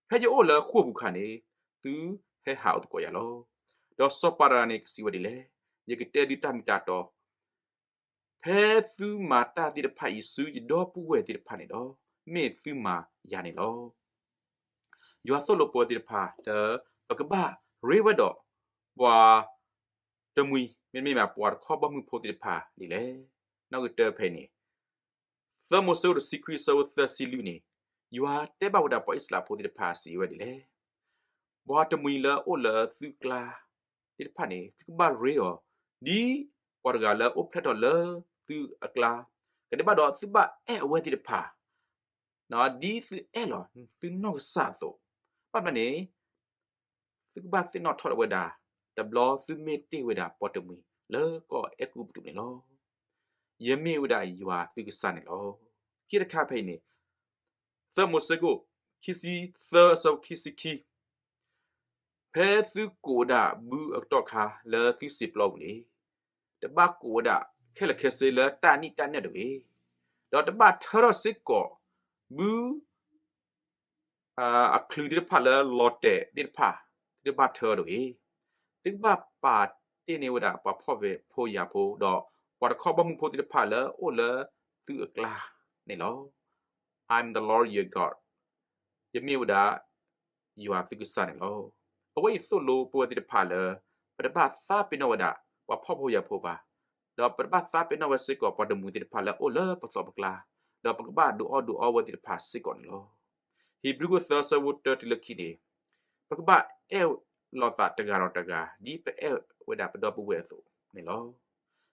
ဖဲယအိၣ်လၢဃိာ်ပူၤခါန့ၣ် သုဟဲဟးအိၣ်သကိးယၤလီၤ. ဒီးစီၤပၤတဂၤန့ၣ် ကစံးဝဲဒ်လဲၣ်, ယကတဲသုတၢ်မ့ၢ်တၢ်တီ ဖဲသုမၤတၢ်သ့ၣ်တဖၣ်အံၤဆူယဒီပုၢ်ဝဲၢ်သ့ၣ်တဖၣ်န့ၣ်ဒီး မ့ၢ်သုမၤယၤန့ၣ်လီၤ. ယွၤသိၣ်လိပဝဲသ့ၣ်တဖၣ်လၢ ပကဘၣ်ရ့ဝဲဒီးပှၤတမှံၤ မ့တမ့ၢ်ဘၣ်ပှၤတခီဘီမုၢ်ဖိသ့ၣ်တဖၣ်ဒ်လဲၣ်. နီၣ်ဂံၢ်တၢဖဲအံၤန့ၣ် သၢမိၤရှ့တဆံခွံအဆၢဖိသၢဆံလွံၢ်န့ၣ် ယွၤတဲဘၣ်ဝဲဒၣ်ပှၤအံၣ်စရ့လးဖိသ့ၣ်တဖၣ်စံးဝဲဒ်လဲၣ်, ပှၤတမှံၤလၢအအိၣ်လၢသုကျါသ့ၣ်တဖၣ်န့ၣ် သုကဘၣ်ရ့အီၤ ဒ်ပှၤတဂၤလၢအအိၣ်ဖျဲၣ်ထီၣ်လၢသုအကျါ, ကဒဲးဘၣ်ဒီး သုဘၣ်အဲၣ်အဝဲသ့ၣ်တဖၣ် ဒ်သုအဲၣ်လီၤသုနီၢ်ကစၢ်အသိး, ဘၣ်မနုၤန့ၣ် သုကဘၣ်သ့ၣ်နီၣ်ထီၣ်ဝဲဒၣ် တဘျီသုမ့ၢ်တ့ၢ်ဝဲဒၣ်ပှၤတမှံၤလၢကီၢ်အဲၤကူပတူးန့ၣ်လီၤ. ယမ့ၢ်ဝဲဒၣ်ယွၤသုကစၢ်န့ၣ်လီၤ. ခံတခါဖဲအံၤန့ၣ် သၢမိၤရှ့ခိၣ် ခံဆံသၢအဆၢခံဆံခံ ဖဲသုကိးဝဲဒၣ်ဘုအကတီၢ်ခါလၢသုစံာ်ပျီပူၤန့ၣ်, တဘၣ်ကိးဝဲဒၣ်ခဲလၢာ်ခဲဆ့လၢတၢ်နံၣ်တၢ်နၢၣ်တဂ့ၤ, ဒီးတဘၣ်ထၢထီၣ်စ့ၢ်ကီးဘု အချုးသ့ၣ်တဖၣ်လၢလီၤတဲာ်သ့ၣ်တဖၣ်, သုတဘၣ်ထၢအီၤတဂ့ၤ. သုကဘၣ်ပာ်တ့ၢ်န့ၢ်ဝဲဒၣ်ပှၤဖှီၣ်ဖိယာ်ဖိ ဒီးပှၤတခီဘီမုၢ်ဖိသ့ၣ်တဖၣ်လၢအအိၣ်လၢသုအကျါန့ၣ်လီၤ. I am the Lord your God. ယမ့ၢ်ဝဲဒၣ်ယွၤသုကစၢ်န့ၣ်လီၤ. အဝဲအံၤသိၣ်လိပဝဲသ့ၣ်တဖၣ်လၢ ပတဘၣ်သးပ့ၤနီၣ်ဝဲဒၣ် ပှၤဖှီၣ်ဖိယာ်ဖိဘၣ်, ဒီးပတဘၣ်သးပ့ၤနီၣ်ဝဲစ့ၢ်ကီးပှၤတမှံၤသ့ၣ်တဖၣ်လၢအအိၣ်လၢပသီပကျါ, ဒီးပကဘၣ်ဒုးအီၣ်ဒုးအီဝဲသ့ၣ်တဖၣ်စ့ၢ်ကီးန့ၣ်လီၤ. ဟံးဘြူၤခိၣ်သၢဆၢဖိတၢတုၤလၢခံန့ၣ်, ပကဘၣ်အဲၣ်လိာ်သးတဂၤဒီးတဂၤ ဒ်ပအဲၣ်ဝဲဒၣ်ပဒီပုၢ်ဝဲၢ်အသိးန့ၣ်လီၤ.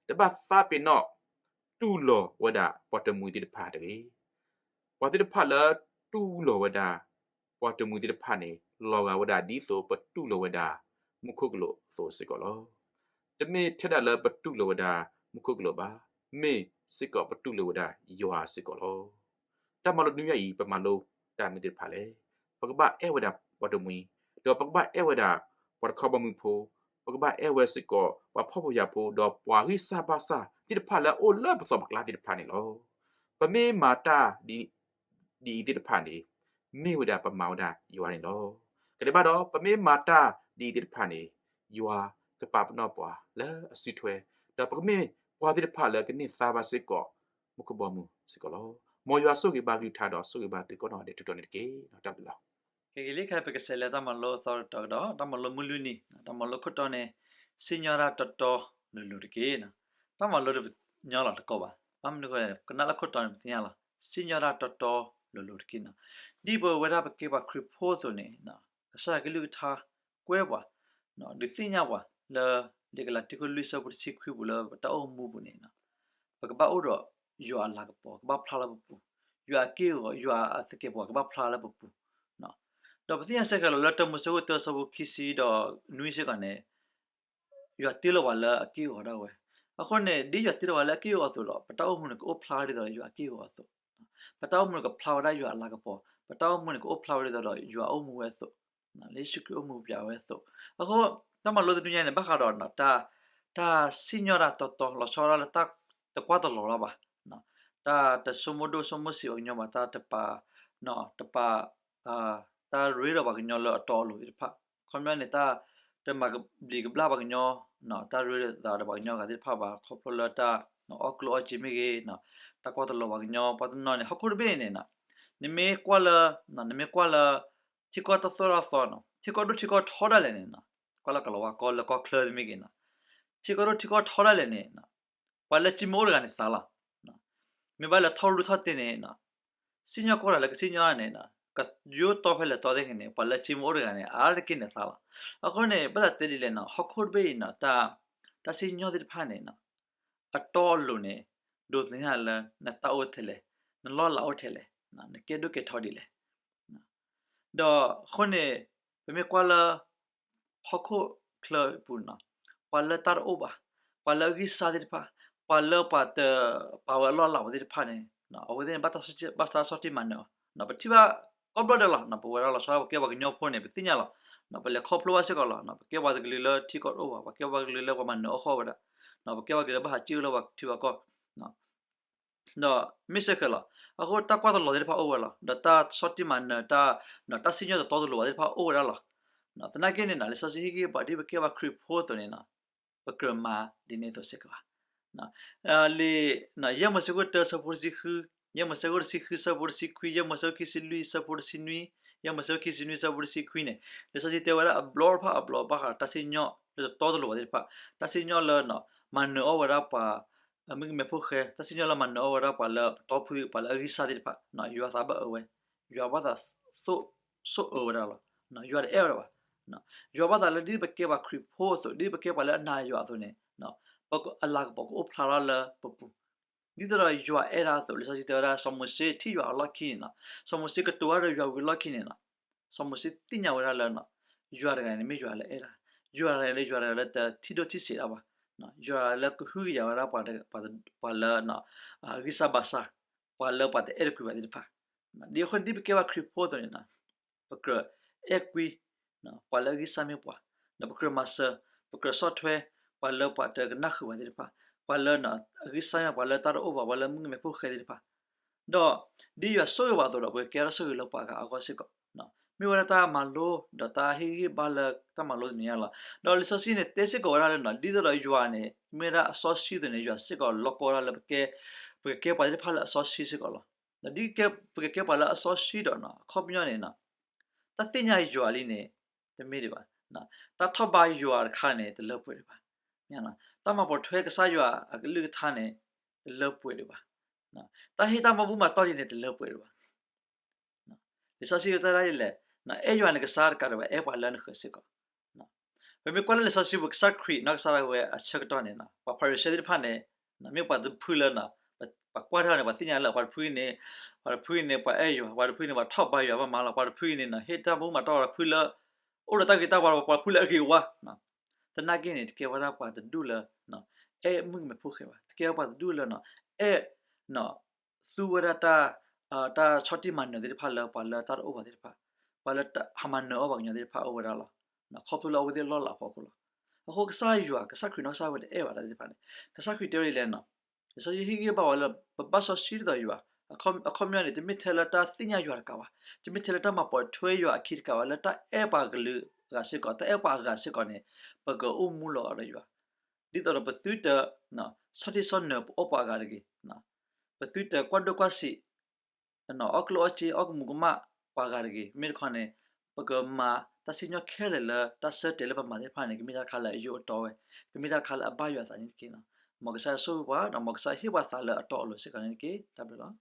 တဘၣ်သးပ့ၤနီၣ်တူၢ်လိာ်ဝဲဒၣ်ပှၤတမှံၤသ့ၣ်တဖၣ်တဂ့ၤ. ပှၤသ့ၣ်တဖၣ်လၢတူၢ်လိာ်ဝဲဒၣ် ပှၤတမှံၤသ့ၣ်တဖၣ်န့ၣ် လီၤဂာ်ဝဲဒၣ်ဒ်သိးပတူၢ်လိာ်ဝဲဒၣ်မူခိၣ်ကလူးအသိးစ့ၢ်ကီးလီၤ. တမ့ၢ်ထဲဒၣ်လၢပတူၢ်လိာ်ဝဲဒၣ်မူခိၣ်ကလူးဘၣ်, မ့ၢ်စ့ၢ်ကီးပတူၢ်လိာ်ဝဲဒၣ်ယွၤစ့ၢ်ကီးလီၤ. တၢ်မၤလိတနွံညါအံၤ ပမၤလိတၢ်မနုၤသ့ၣ်တဖၣ်လဲၣ်. ပကဘၣ်အဲၣ်ဝဲဒၣ်ပှၤတမှံၤ, ဒီးပကဘၣ်အဲၣ်ဝဲဒၣ်ပှၤတခီဘီမုၢ်ဖိ, ပကဘၣ်အဲၣ်ဝဲစ့ၢ်ကီးပှၤဖှီၣ်ဖိယာ်ဖိ, ဒီးပှၤဂံၢ်စၢ်ဘါစၢ်သ့ၣ်တဖၣ်လၢအအိၣ်လၢပသီၣ်ပကျါသ့ၣ်တဖၣ်န့ၣ်လီၤ. ပမ့ၢ်မၤတၢ်ဒ် ဒ်အံၤသ့ၣ်တဖၣ်န့ၣ် မ့ၢ်ဝဲဒၣ်ပမၤဝဲဒၣ်ယွၤန့ၣ်လီၤ. ကဒဲးဘၣ်ဒီး ပမ့ၢ်မၤတၢ်ဒ်အံၤသ့ၣ်တဖၣ်န့ၣ် ယွၤကပာ်ပနီၣ်ပှၤလၢအစုထွဲ, ဒီးပကမ့ၢ်ပှၤသ့ၣ်တဖၣ်လၢကန့ၢ်သါဘၣ်စ့ၢ်ကီး မူခိၣ်ဘီမုၢ်စ့ၢ်ကီးလီၤ. မ်ယွၤဆိၣ်ဂ့ၤဘၣ်ကလုၢ်ကထါဒီးဆိၣ်ဂ့ၤဘၣ်သုကိးနီၢ်ဒဲးထူးထီၣ်န့ၣ်တက့ၢ်. တၢ်ဘျုးလီၤ. ကဲဂ့ၤလံ ခဲအံၤပကဆဲးလၢတၢ်မၤလိအသီတတီၤကဒီး တၢ်မၤလိမုၢ်လွံၢ်နံၤ, တၢ်မၤလိခိၣ်တီန့ၣ် စံၣ်ညီၣ်တၢ်တီတီလိၤလိၤတက့ၢ်. တၢ်မၤလိတပညီလီၤတကိးဘၣ်, ဘၣ်မနုၤအဃိလဲၣ်န့ၣ် ကနၣ်လၢခိၣ်တီန့ၣ် ပသ့ၣ်ညါလီၤ, စံၣ်ညီၣ်တၢ်တီတီလိၤလိၤတက့ၢ်န့ၣ်. ဒ်ပဝဲဒၣ်ပကဲပှၤခရံာ်ဖိအသိးန့ၣ် ကစၢ်ယွၤကလုၢ်ကထါကွဲပှၤ ဒုးသ့ၣ်ညါပှၤလၢ လံာ်ကလၤတံ ခိၣ်လွံၢ် ဆၢဖိတဆံခွံပူၤလၢပတၢ်အိၣ်မူပူၤန့ၣ် ပကဘၣ်အိၣ်ဒီးယွၤအလၤကပီၤ ကဘၣ်ဖျါလၢပပူၤ, ယွၤအက့ၢ်အဂီၤ ယွၤအသကဲးပဝးကဘၣ်ဖျါလၢပပူၤ. ဒီးပသ့ၣ်ညါစ့ၢ်ကီးလီၤ လၢတၢမိၤၡ့ခိၣ်တၢ ဆၢဖိခံဆံဒီးနွံစ့ၢ်ကီးန့ၣ် ယွၤတ့လီၤပှၤလၢအက့ၢ်အဂီၤဒၣ်ဝဲ. အဃိန့ၣ် ဒ်ယွၤတ့လီၤပှၤလၢအက့ၢ်အဂီၤအသိးဒီး ပတၢ်အိၣ်မူန့ၣ်ကအိၣ်ဖျါဒ်သိးဒီးယွၤအက့ၢ်အဂီၤအသိး, ပတၢ်အိၣ်မူန့ၣ်ကဖျါဝဲဒၣ်ယွၤအလၤကပီၤ, ပတၢ်အိၣ်မူန့ၣ် ကအိၣ်ဖျါဝဲဒ်သိးဒီးယွၤအိၣ်မူဝဲအသိး, လၢယ့ၣ်ၡူးခရံာ်အိၣ်မူပျဲဝဲအသိး. အဃိ တၢ်မၤလိတနွံညါန့ၣ် ဘၣ်ဃးဒီး တၢ်စံၣ်ညီၣ်တၢ်တီတီ လီၤဆီဒၣ်တၢ်လၢတၢ်တကွၢ်တလီၤလီၤဘၣ်, တၢ်တဆိကမိၣ်ဒိၣ်ဆိကမိၣ်ဆံးပှၤကညီဘၣ်, တၢ်တပာ်, တပာ်, တၢ်ရ့ဒီးပှၤကညီလၢအတီအလိၤသ့ၣ်တဖၣ်, ခီပညီန့ၣ် တၢ်တမၤကဘျံးကဘျၣ်ပှၤကညီ, တၢ်ရ့ဒီးသးဒီးပှၤကညီအဂၤသ့ၣ်တဖၣ်ဘၣ်, ခီဖျိလၢတၢ်အီၣ်ကျိၣ်အီၣ်စ့မ့ၢ်ဂ့ၤ, တၢ်ကွၢ်တလီၤပှၤကညီ ပှၤတနီၤန့ၣ် ဟီၣ်ခိၣ်တဘ့ၣ်အံၤန့ၣ် နမ့ၢ်ကွၢ်လၢ, နမ့ၢ်ကွၢ်လၢ ထံကီၢ်တၢ်သိၣ်တၢ်သီန့ၣ် ထံကီၢ်ဒိၣ်ထံကီၢ်ထီဒၣ်လဲာ်န့ၣ်, ကွၢ်လၢကလီၤဝါကီလၢကီၢ်ချၢမ့ၢ်ဂ့ၤန့ၣ်, ထံကီၢ်ဒိၣ်ထံကီၢ်ထီဒၣ်လဲာ်န့ၣ် ပှၤလၢအစံၣ်မ့ၢ်အိၣ်တဂၤန့ၣ်သးလီၤ. မ့ၢ်ဘၣ်လဲၤထီၣ်ရူၢ်ထီၣ်တ့ၢ်န့ၣ် စံၣ်ညီၣ်ကွီၢ်တၢ်လၢကစံၣ်ညီၣ်န့ၣ် ကယိတီဖဲလဲၣ်တီသ့ၣ်ဂ့ၤန့ၣ် ပှၤလၢအစံၣ်မ့ၢ်အိၣ်တဂၤန့ၣ် အါတက့ၢ်န့ၣ်သးလီၤ. အဃိန့ၣ် ဘၣ်သးတဲဒ်လဲၣ်န့ၣ် ဟီၣ်ခိၣ်တဘ့ၣ်အံၤန့ၣ် တၢ်စံၣ်ညီၣ်သ့ၣ်တဖၣ်န့ၣ် အတီအလိၤန့ၣ် ဒိးသန့ၤလၢနတၢ်အိၣ်ထဲလဲၣ်, နလီၢ်လၤအိၣ်ထဲလဲၣ်, နကဲဒိၣ်ကဲထီဒ်လဲၣ်. ဒီးအဃိန့ၣ် ပမ့ၢ်ကွၢ်လၢ ဟီၣ်ခိၣ်ချၢအပူၤန့ၣ် ပှၤလၢတၢ်တအိၣ်ဘၣ်, ပှၤလၢအဂံၢ်စၢ်သ့ၣ်တဖၣ်, ပှၤလၢပှၤတပာ်ဝဲအလီၢ်အလၤဝဲသ့ၣ်တဖၣ်န့ၣ် အဝဲသ့ၣ်န့ၣ် ဘၣ်တၢ်ဆီၣ်တံၢ်မၤနၢၤအီၤ, ပထံၣ်ဘၣ်ကိးဘျီဒဲးလီၤ. ပဝဲဒၣ်လီၤဆီဒၣ် ပကဲပှၤကညီဖိန့ၣ် ပသ့ၣ်ညါလီၤ. ပလဲၤခီဖျိဘၣ်စ့ၢ်ကီးလီၤ. ပကဲပှၤတကလုာ်လၢထံကီၢ်တအိၣ်ဘၣ်, ပကဲပှၤတကလုာ်လၢပှၤမၤနၢၤအီၣ်ဃီဝဲဒၣ်, ပကဲပှၤတကလုာ်လၢဘၣ်ဟးစံၣ်အိၣ်လၢပှၤထံပှၤကီၢ် ဒီးမ့ၢ်စ့ၢ်ကီးလီၤ. အဃိတၢ်ကွၢ်တလီၤသ့ၣ်တဖၣ်အိၣ်ဝဲလီၤ. ဒီးတၢ်ဆီၣ်တံၢ်မၤနၢၤ တၢ်, တၢ်စံၣ်ညီၣ်တတီတလိၤဘၣ်သ့ၣ်တဖၣ်အိၣ်ဝဲဒၣ်လီၤ. သနာ်က့န့ၣ် လံာ်စီဆှံဟ့ၣ်ဂံၢ်ဘါဒ်ပကဲပှၤခရံာ်ဖိအသိးန့ၣ် ပကြၢးမၤဒ်န့ၣ်အသိးစ့ၢ်ကီးဘၣ်. လံာ်, ယဲၢ်မိၤၡ့ခိၣ်တၢ ဆၢဖိတဆံဃု, ယဲၢ်မိၤၡ့ခိၣ်တဆံဃု ဆၢဖိတဆံခွံ, ယဲၢ်မိၤၡ့ခိၣ်ခံဆံလွံၢ် ဆၢဖိတဆံနွံ, ယဲၢ်မိၤၡ့ခိၣ်ခံဆံနွံ ဆၢဖိတဆံခွံန့ၣ် လံာ်စီဆှံတဲဝဲဒၣ်အဘျီတဖၣ်အဘျီဘၣ်ဃးတၢ်စံၣ်ညီၣ်လၢတတီတလိၤဘၣ်သ့ၣ်တဖၣ်, တၢ်စံၣ်ညီၣ်လၢ မၤနၢၤအီၣ်ဝဲဒၣ်ပှၤ မုၣ်ကမဲဖိဃဲ, တၢ်စံၣ်ညီၣ်လၢမၤနၢၤအီၣ်ဝဲဒၣ်ပှၤလၢပတီၢ်ဖု ပှၤလၢအဂံၢ်စၢ်သ့ၣ်တဖၣ်, ယွၤသးဘၣ်အၢဝဲ, ယွၤဘၣ်သး သိၣ်စိအၢဝဲဒၣ်လီၤ. ယွၤတအဲၣ်ဝဲဒၣ်ဘၣ်. ယွၤဘၣ်သးလၢဒ်ပကဲပှၤခရံာ်ဖိအသိး, ဒ်ပကဲပှၤလၢအနာ်ယွၤအသိးန့ၣ် အလၤကပီၤကအိၣ်ဖျါထီၣ်လၢပပူၤ, ဒ်သိးဒီးယွၤအဲၣ်ဒၣ်အသိး, လံာ်စီဆှံတဲဝဲဒၣ် စီၤမိၤၡ့ထံၣ်ယွၤအလီၢ်ခံန့ၣ်, စီၤမိၤၡ့ကတိၤတၢ်ဒီးယွၤဝံၤအလီၢ်ခံန့ၣ် စီၤမိၤၡ့သ့ၣ်ညါဝဲဒၣ်လၢ ယွၤတဂၤန့ၣ်မ့ၢ်ယွၤလၢအအဲၣ်ဒၣ်, ယွၤတဂၤန့ၣ်လၢယွၤတဂၤလၢတထံၣ်ဒိၣ်ထံၣ်ဆံးတၢ်ဘၣ်, ယွၤလၢကဟုကယာ်ဝဲဒၣ်ပှၤလၢ ဂံၢ်စၢ်ဘါစၢ်, ပှၤလၢပှၤတအဲၣ်တကွံာ်ဘၣ်သ့ၣ်တဖၣ်. ဒ်အဃိဒ်ပကဲပှၤခရံာ်ဖိအသိးန့ၣ် ပကြၢးအဲၣ်ကွံ ပှၤလၢအဂံၢ်စၢ်မ့ၢ်ပှၤ, ဒီးပကြၢးမၤစၢၤ, ပကြၢးဆီၣ်ထွဲ ပှၤလၢပှၤတကနၣ်ဃုာ်ဘၣ်သ့ၣ်တဖၣ်, ပှၤလၢအဂံၢ်စၢ်မ့ၢ်ပှၤလၢတၢ်တအိၣ်ဘၣ်, ပှၤလၢမုၣ်ကမဲဖိဃဲသ့ၣ်တဖၣ်. ဒီးဒ်ယွၤဆိၣ်ဂ့ၤပှၤအသိးဒီး ပကကဲထီၣ်ဆိၣ်ဂ့ၤလၢပှၤဂၤအဂီၢ်စ့ၢ်ကီး. မ့ၢ်ဝဲဒၣ်တၢ်မၤလိ ဒီးတၢ်ဟ့ၣ်ဂံၢ်ဟ့ၣ်ဘါလၢတၢ်မၤလိတနံၤညါလီၤ. ဒီးလံာ်စီဆှံန့ၣ် တဲစ့ၢ်ကီးဝဲဒၣ်လၢ ဒ်သိးဒီးယွၤန့ၣ် မ့ၢ်ဝဲဒၣ်အစီဆှံအသိးန့ၣ် ယွၤစ့ၢ်ကီးလီၢ်ကီဝဲဒၣ်လၢ ပကကဲပှၤသ့ၣ်တဖၣ်လၢအစီဆှံစ့ၢ်ကီးလီၤ. ဒီးဒ်ပကကဲပှၤလၢအစီဆှံဒီး အခီပညီန့ၣ် တၢ်သ့ၣ်ညါယွၤလံန့ၣ် တမ့ၢ်ဒံးဘၣ်. တၢ်ထီၣ်ဘးယွၤတခါန့ၣ် တလၢပှဲၤဒံးဘၣ်. တၢ်မၤပိာ်ထွဲကစၢ်ယွၤအကလုၢ်ကထါန့ၣ် တလၢပှဲၤဒံးဘၣ်. တၢ်ဟ့ၣ်တၢ်မၤဘူၣ်မၤတီၢ်လံန့ၣ် တလၢပှဲၤဒံးဘၣ်. လံာ်စီဆှံတဲဒၣ်ဒ်လဲၣ်, အဲၣ်ယွၤနကစၢ်တကးဒံးဘၣ် အဲၣ်ပှၤလၢနဃၢၤစ့ၢ်ကီး. ပမ့ၢ်ကွၢ်လၢလံာ်စီဆှံပူၤ ကစၢ်ခရံာ်နီၢ်ကစၢ်ဒၣ်ဝဲအဆၢကတီၢ်န့ၣ် ပှၤဖၤရံၤၡဲသ့ၣ်တဖၣ်န့ၣ် မ့ၢ်ပှၤတဖုလၢ ပှၤကွၢ်ထီၣ်န့ၣ် ပှၤသ့ၣ်ညါလၢပှၤတဖုန့ၣ်, ပှၤတဖုန့ၣ် ပှၤအဲၣ်ယွၤ, ပှၤတဖုန့ၣ် ပှၤထီၣ်ဘါယွၤဘၣ်မးလီၤ, ပှၤတဖုန့ၣ်နီၤ ဟ့ၣ်တၢ်မူမၤတီၢ်ပှၤတဖုလၢ အိၣ်ဒီးတၢ်ဂ့ၤတၢ်ဝါလီၤ, ပှၤတဖုလၢအဂ့ၤဝါ. သနာ်က့န့ၣ် တကဲဝဲဒၣ်ပှၤတဒူၣ်လၢ အဲၣ်မုၣ်ကမဲဖိဃဲဘၣ်, တကဲဝဲပှၤတဒူၣ်လၢ အဲၣ် သူဝဲဒၣ် တၢ်ဆီၣ်တံၢ်မၤနၢၤသ့ၣ်တဖၣ်လၢပှၤလၢတၢ်တအိၣ်ဘၣ်သ့ၣ်တဖၣ်, ပှၤလၢဟးမၤနၢၤအီၣ်ပှၤကညီသ့ၣ်တဖၣ်အိၣ်ဝဲဒၣ်လီၤ. ခီဖျိလၢအဝဲသ့ၣ်လီၢ်လၤအဖီခိၣ်လီၤ. အဃိကစၢ်ယွၤ ကစၢ်ခရံာ်နီၢ်ကစၢ်ဝဲတအဲၣ်ဘၣ်တၢ်သ့ၣ်တဖၣ်န့ၣ်, ကစၢ်ခရံာ်တဲဝဲဒ်လဲၣ်နီၤ, လံာ်စီဆှံဟ့ၣ်ဂံၢ်ဘါဝဲလၢ ပဘၣ်စီဆှံဒ်သိးယွၤ, အခီပညီန့ၣ် တမ့ၢ်ထဲလၢတၢ်သ့ၣ်ညါယွၤတကးဘၣ်, တမ့ၢ်ထဲလၢတၢ်မၤပိာ်ထွဲယွၤအခံတကးဘၣ်, လၢတၢ်အဲၣ်ပှၤကလုာ်အဂၤစ့ၢ်ကီး, တၢ်အဲၣ်ပှၤအဂၤစ့ၢ်ကီးန့ၣ် ပကအိၣ်မူလီၤအီၤဒီးယွၤ, ဒ်သိးဒီးပသုတ ဆီၣ်တံၢ်ဆီၣ်နၢၤပအီၣ်ပှၤအဂၤတဂ့ၤ, ပသုတကွၢ်ဒိၣ်ကွၢ်ဆံး အီၣ်ကျိၣ်အီၣ်စ့ အီၣ်ကမူးကမၣ်ပှၤဂၤတဂ့ၤ. မ့ၢ်တခီန့ၣ် ပကမၤတၢ်စံၣ်ညီၣ်ခဲလၢာ်လၢတၢ်ဆၢတဲာ်လၢပမၤသ့ၣ်တဖၣ်န့ၣ် ကမ့ၢ်တၢ်တခါလၢအယိၣ်အတီဝဲ, ကမ့ၢ်တၢ်တခါလၢအဘၣ်ယွၤအသးန့ၣ်တက့ၢ်. မ်ကစၢ်ယွၤဆိၣ်ဂ့ၤပှၤ ဒီးမ်ကစၢ်ယွၤဟ့ၣ်ပှၤသးလၢအတီအလိၤစ့ၢ်ကီးန့ၣ်တက့ၢ်. တၢ်ဘျုးလီၤ.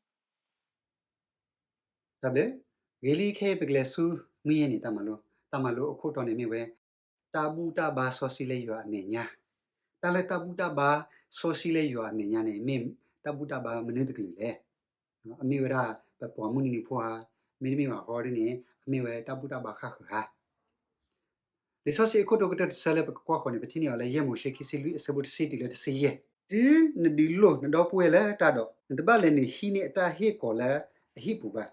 တၢ်ဘျုး, ဂ့ၤလံခဲအံၤပကလဲၤဆူ မုၢ်ယဲၢ်နံၤတၢ်မၤလိ, တၢ်မၤလိအခိၣ်တီန့ၣ်မ့ၢ်ဝဲ တၢ်ဘူၣ်တၢ်ဘါစီဆှံလၢယွၤအမဲာ်ညါ. တၢ်လၢတၢ်ဘူၣ်တၢ်ဘါစီဆှံလၢယွၤအမဲာ်ညါန့ၣ် မ့ၢ်တၢ်ဘူၣ်တၢ်ဘါမနုၤတကလုာ်လဲၣ်. အမ့ၢ်ဝဲဒၣ်ပပှၤမုၢ်နံၤနံၤဖိဧါ, မ့တမ့ၢ်ဘၣ်ဃီဒ်န့ၣ် အမ့ၢ်ဝဲတၢ်ဘူၣ်တၢ်ဘါဃၣ်ဃၢၤဧါ. လံာ်စီဆှံအခိၣ်တီကတၢၢ်တဆၢလၢပကကွၢ်ဃီၤန့ၣ် ပထံၣ်န့ၢ်အီၤလၢယဲၢ်မိၤၡ့ခံဆံလွံၢ်အဆၢဖိတဆံတုၤလၢတဆံယဲၢ်. တုၤနဒုးလိၢ်နဒီပုၢ်ဝဲၢ်လၢတၢ်ဒီး နတဘၣ်လဲၤနုာ်ဟံးန့ၢ်အတၢ်ဟ့ၣ်ကီၤလၢအဟံၣ်ပူၤဘၣ်.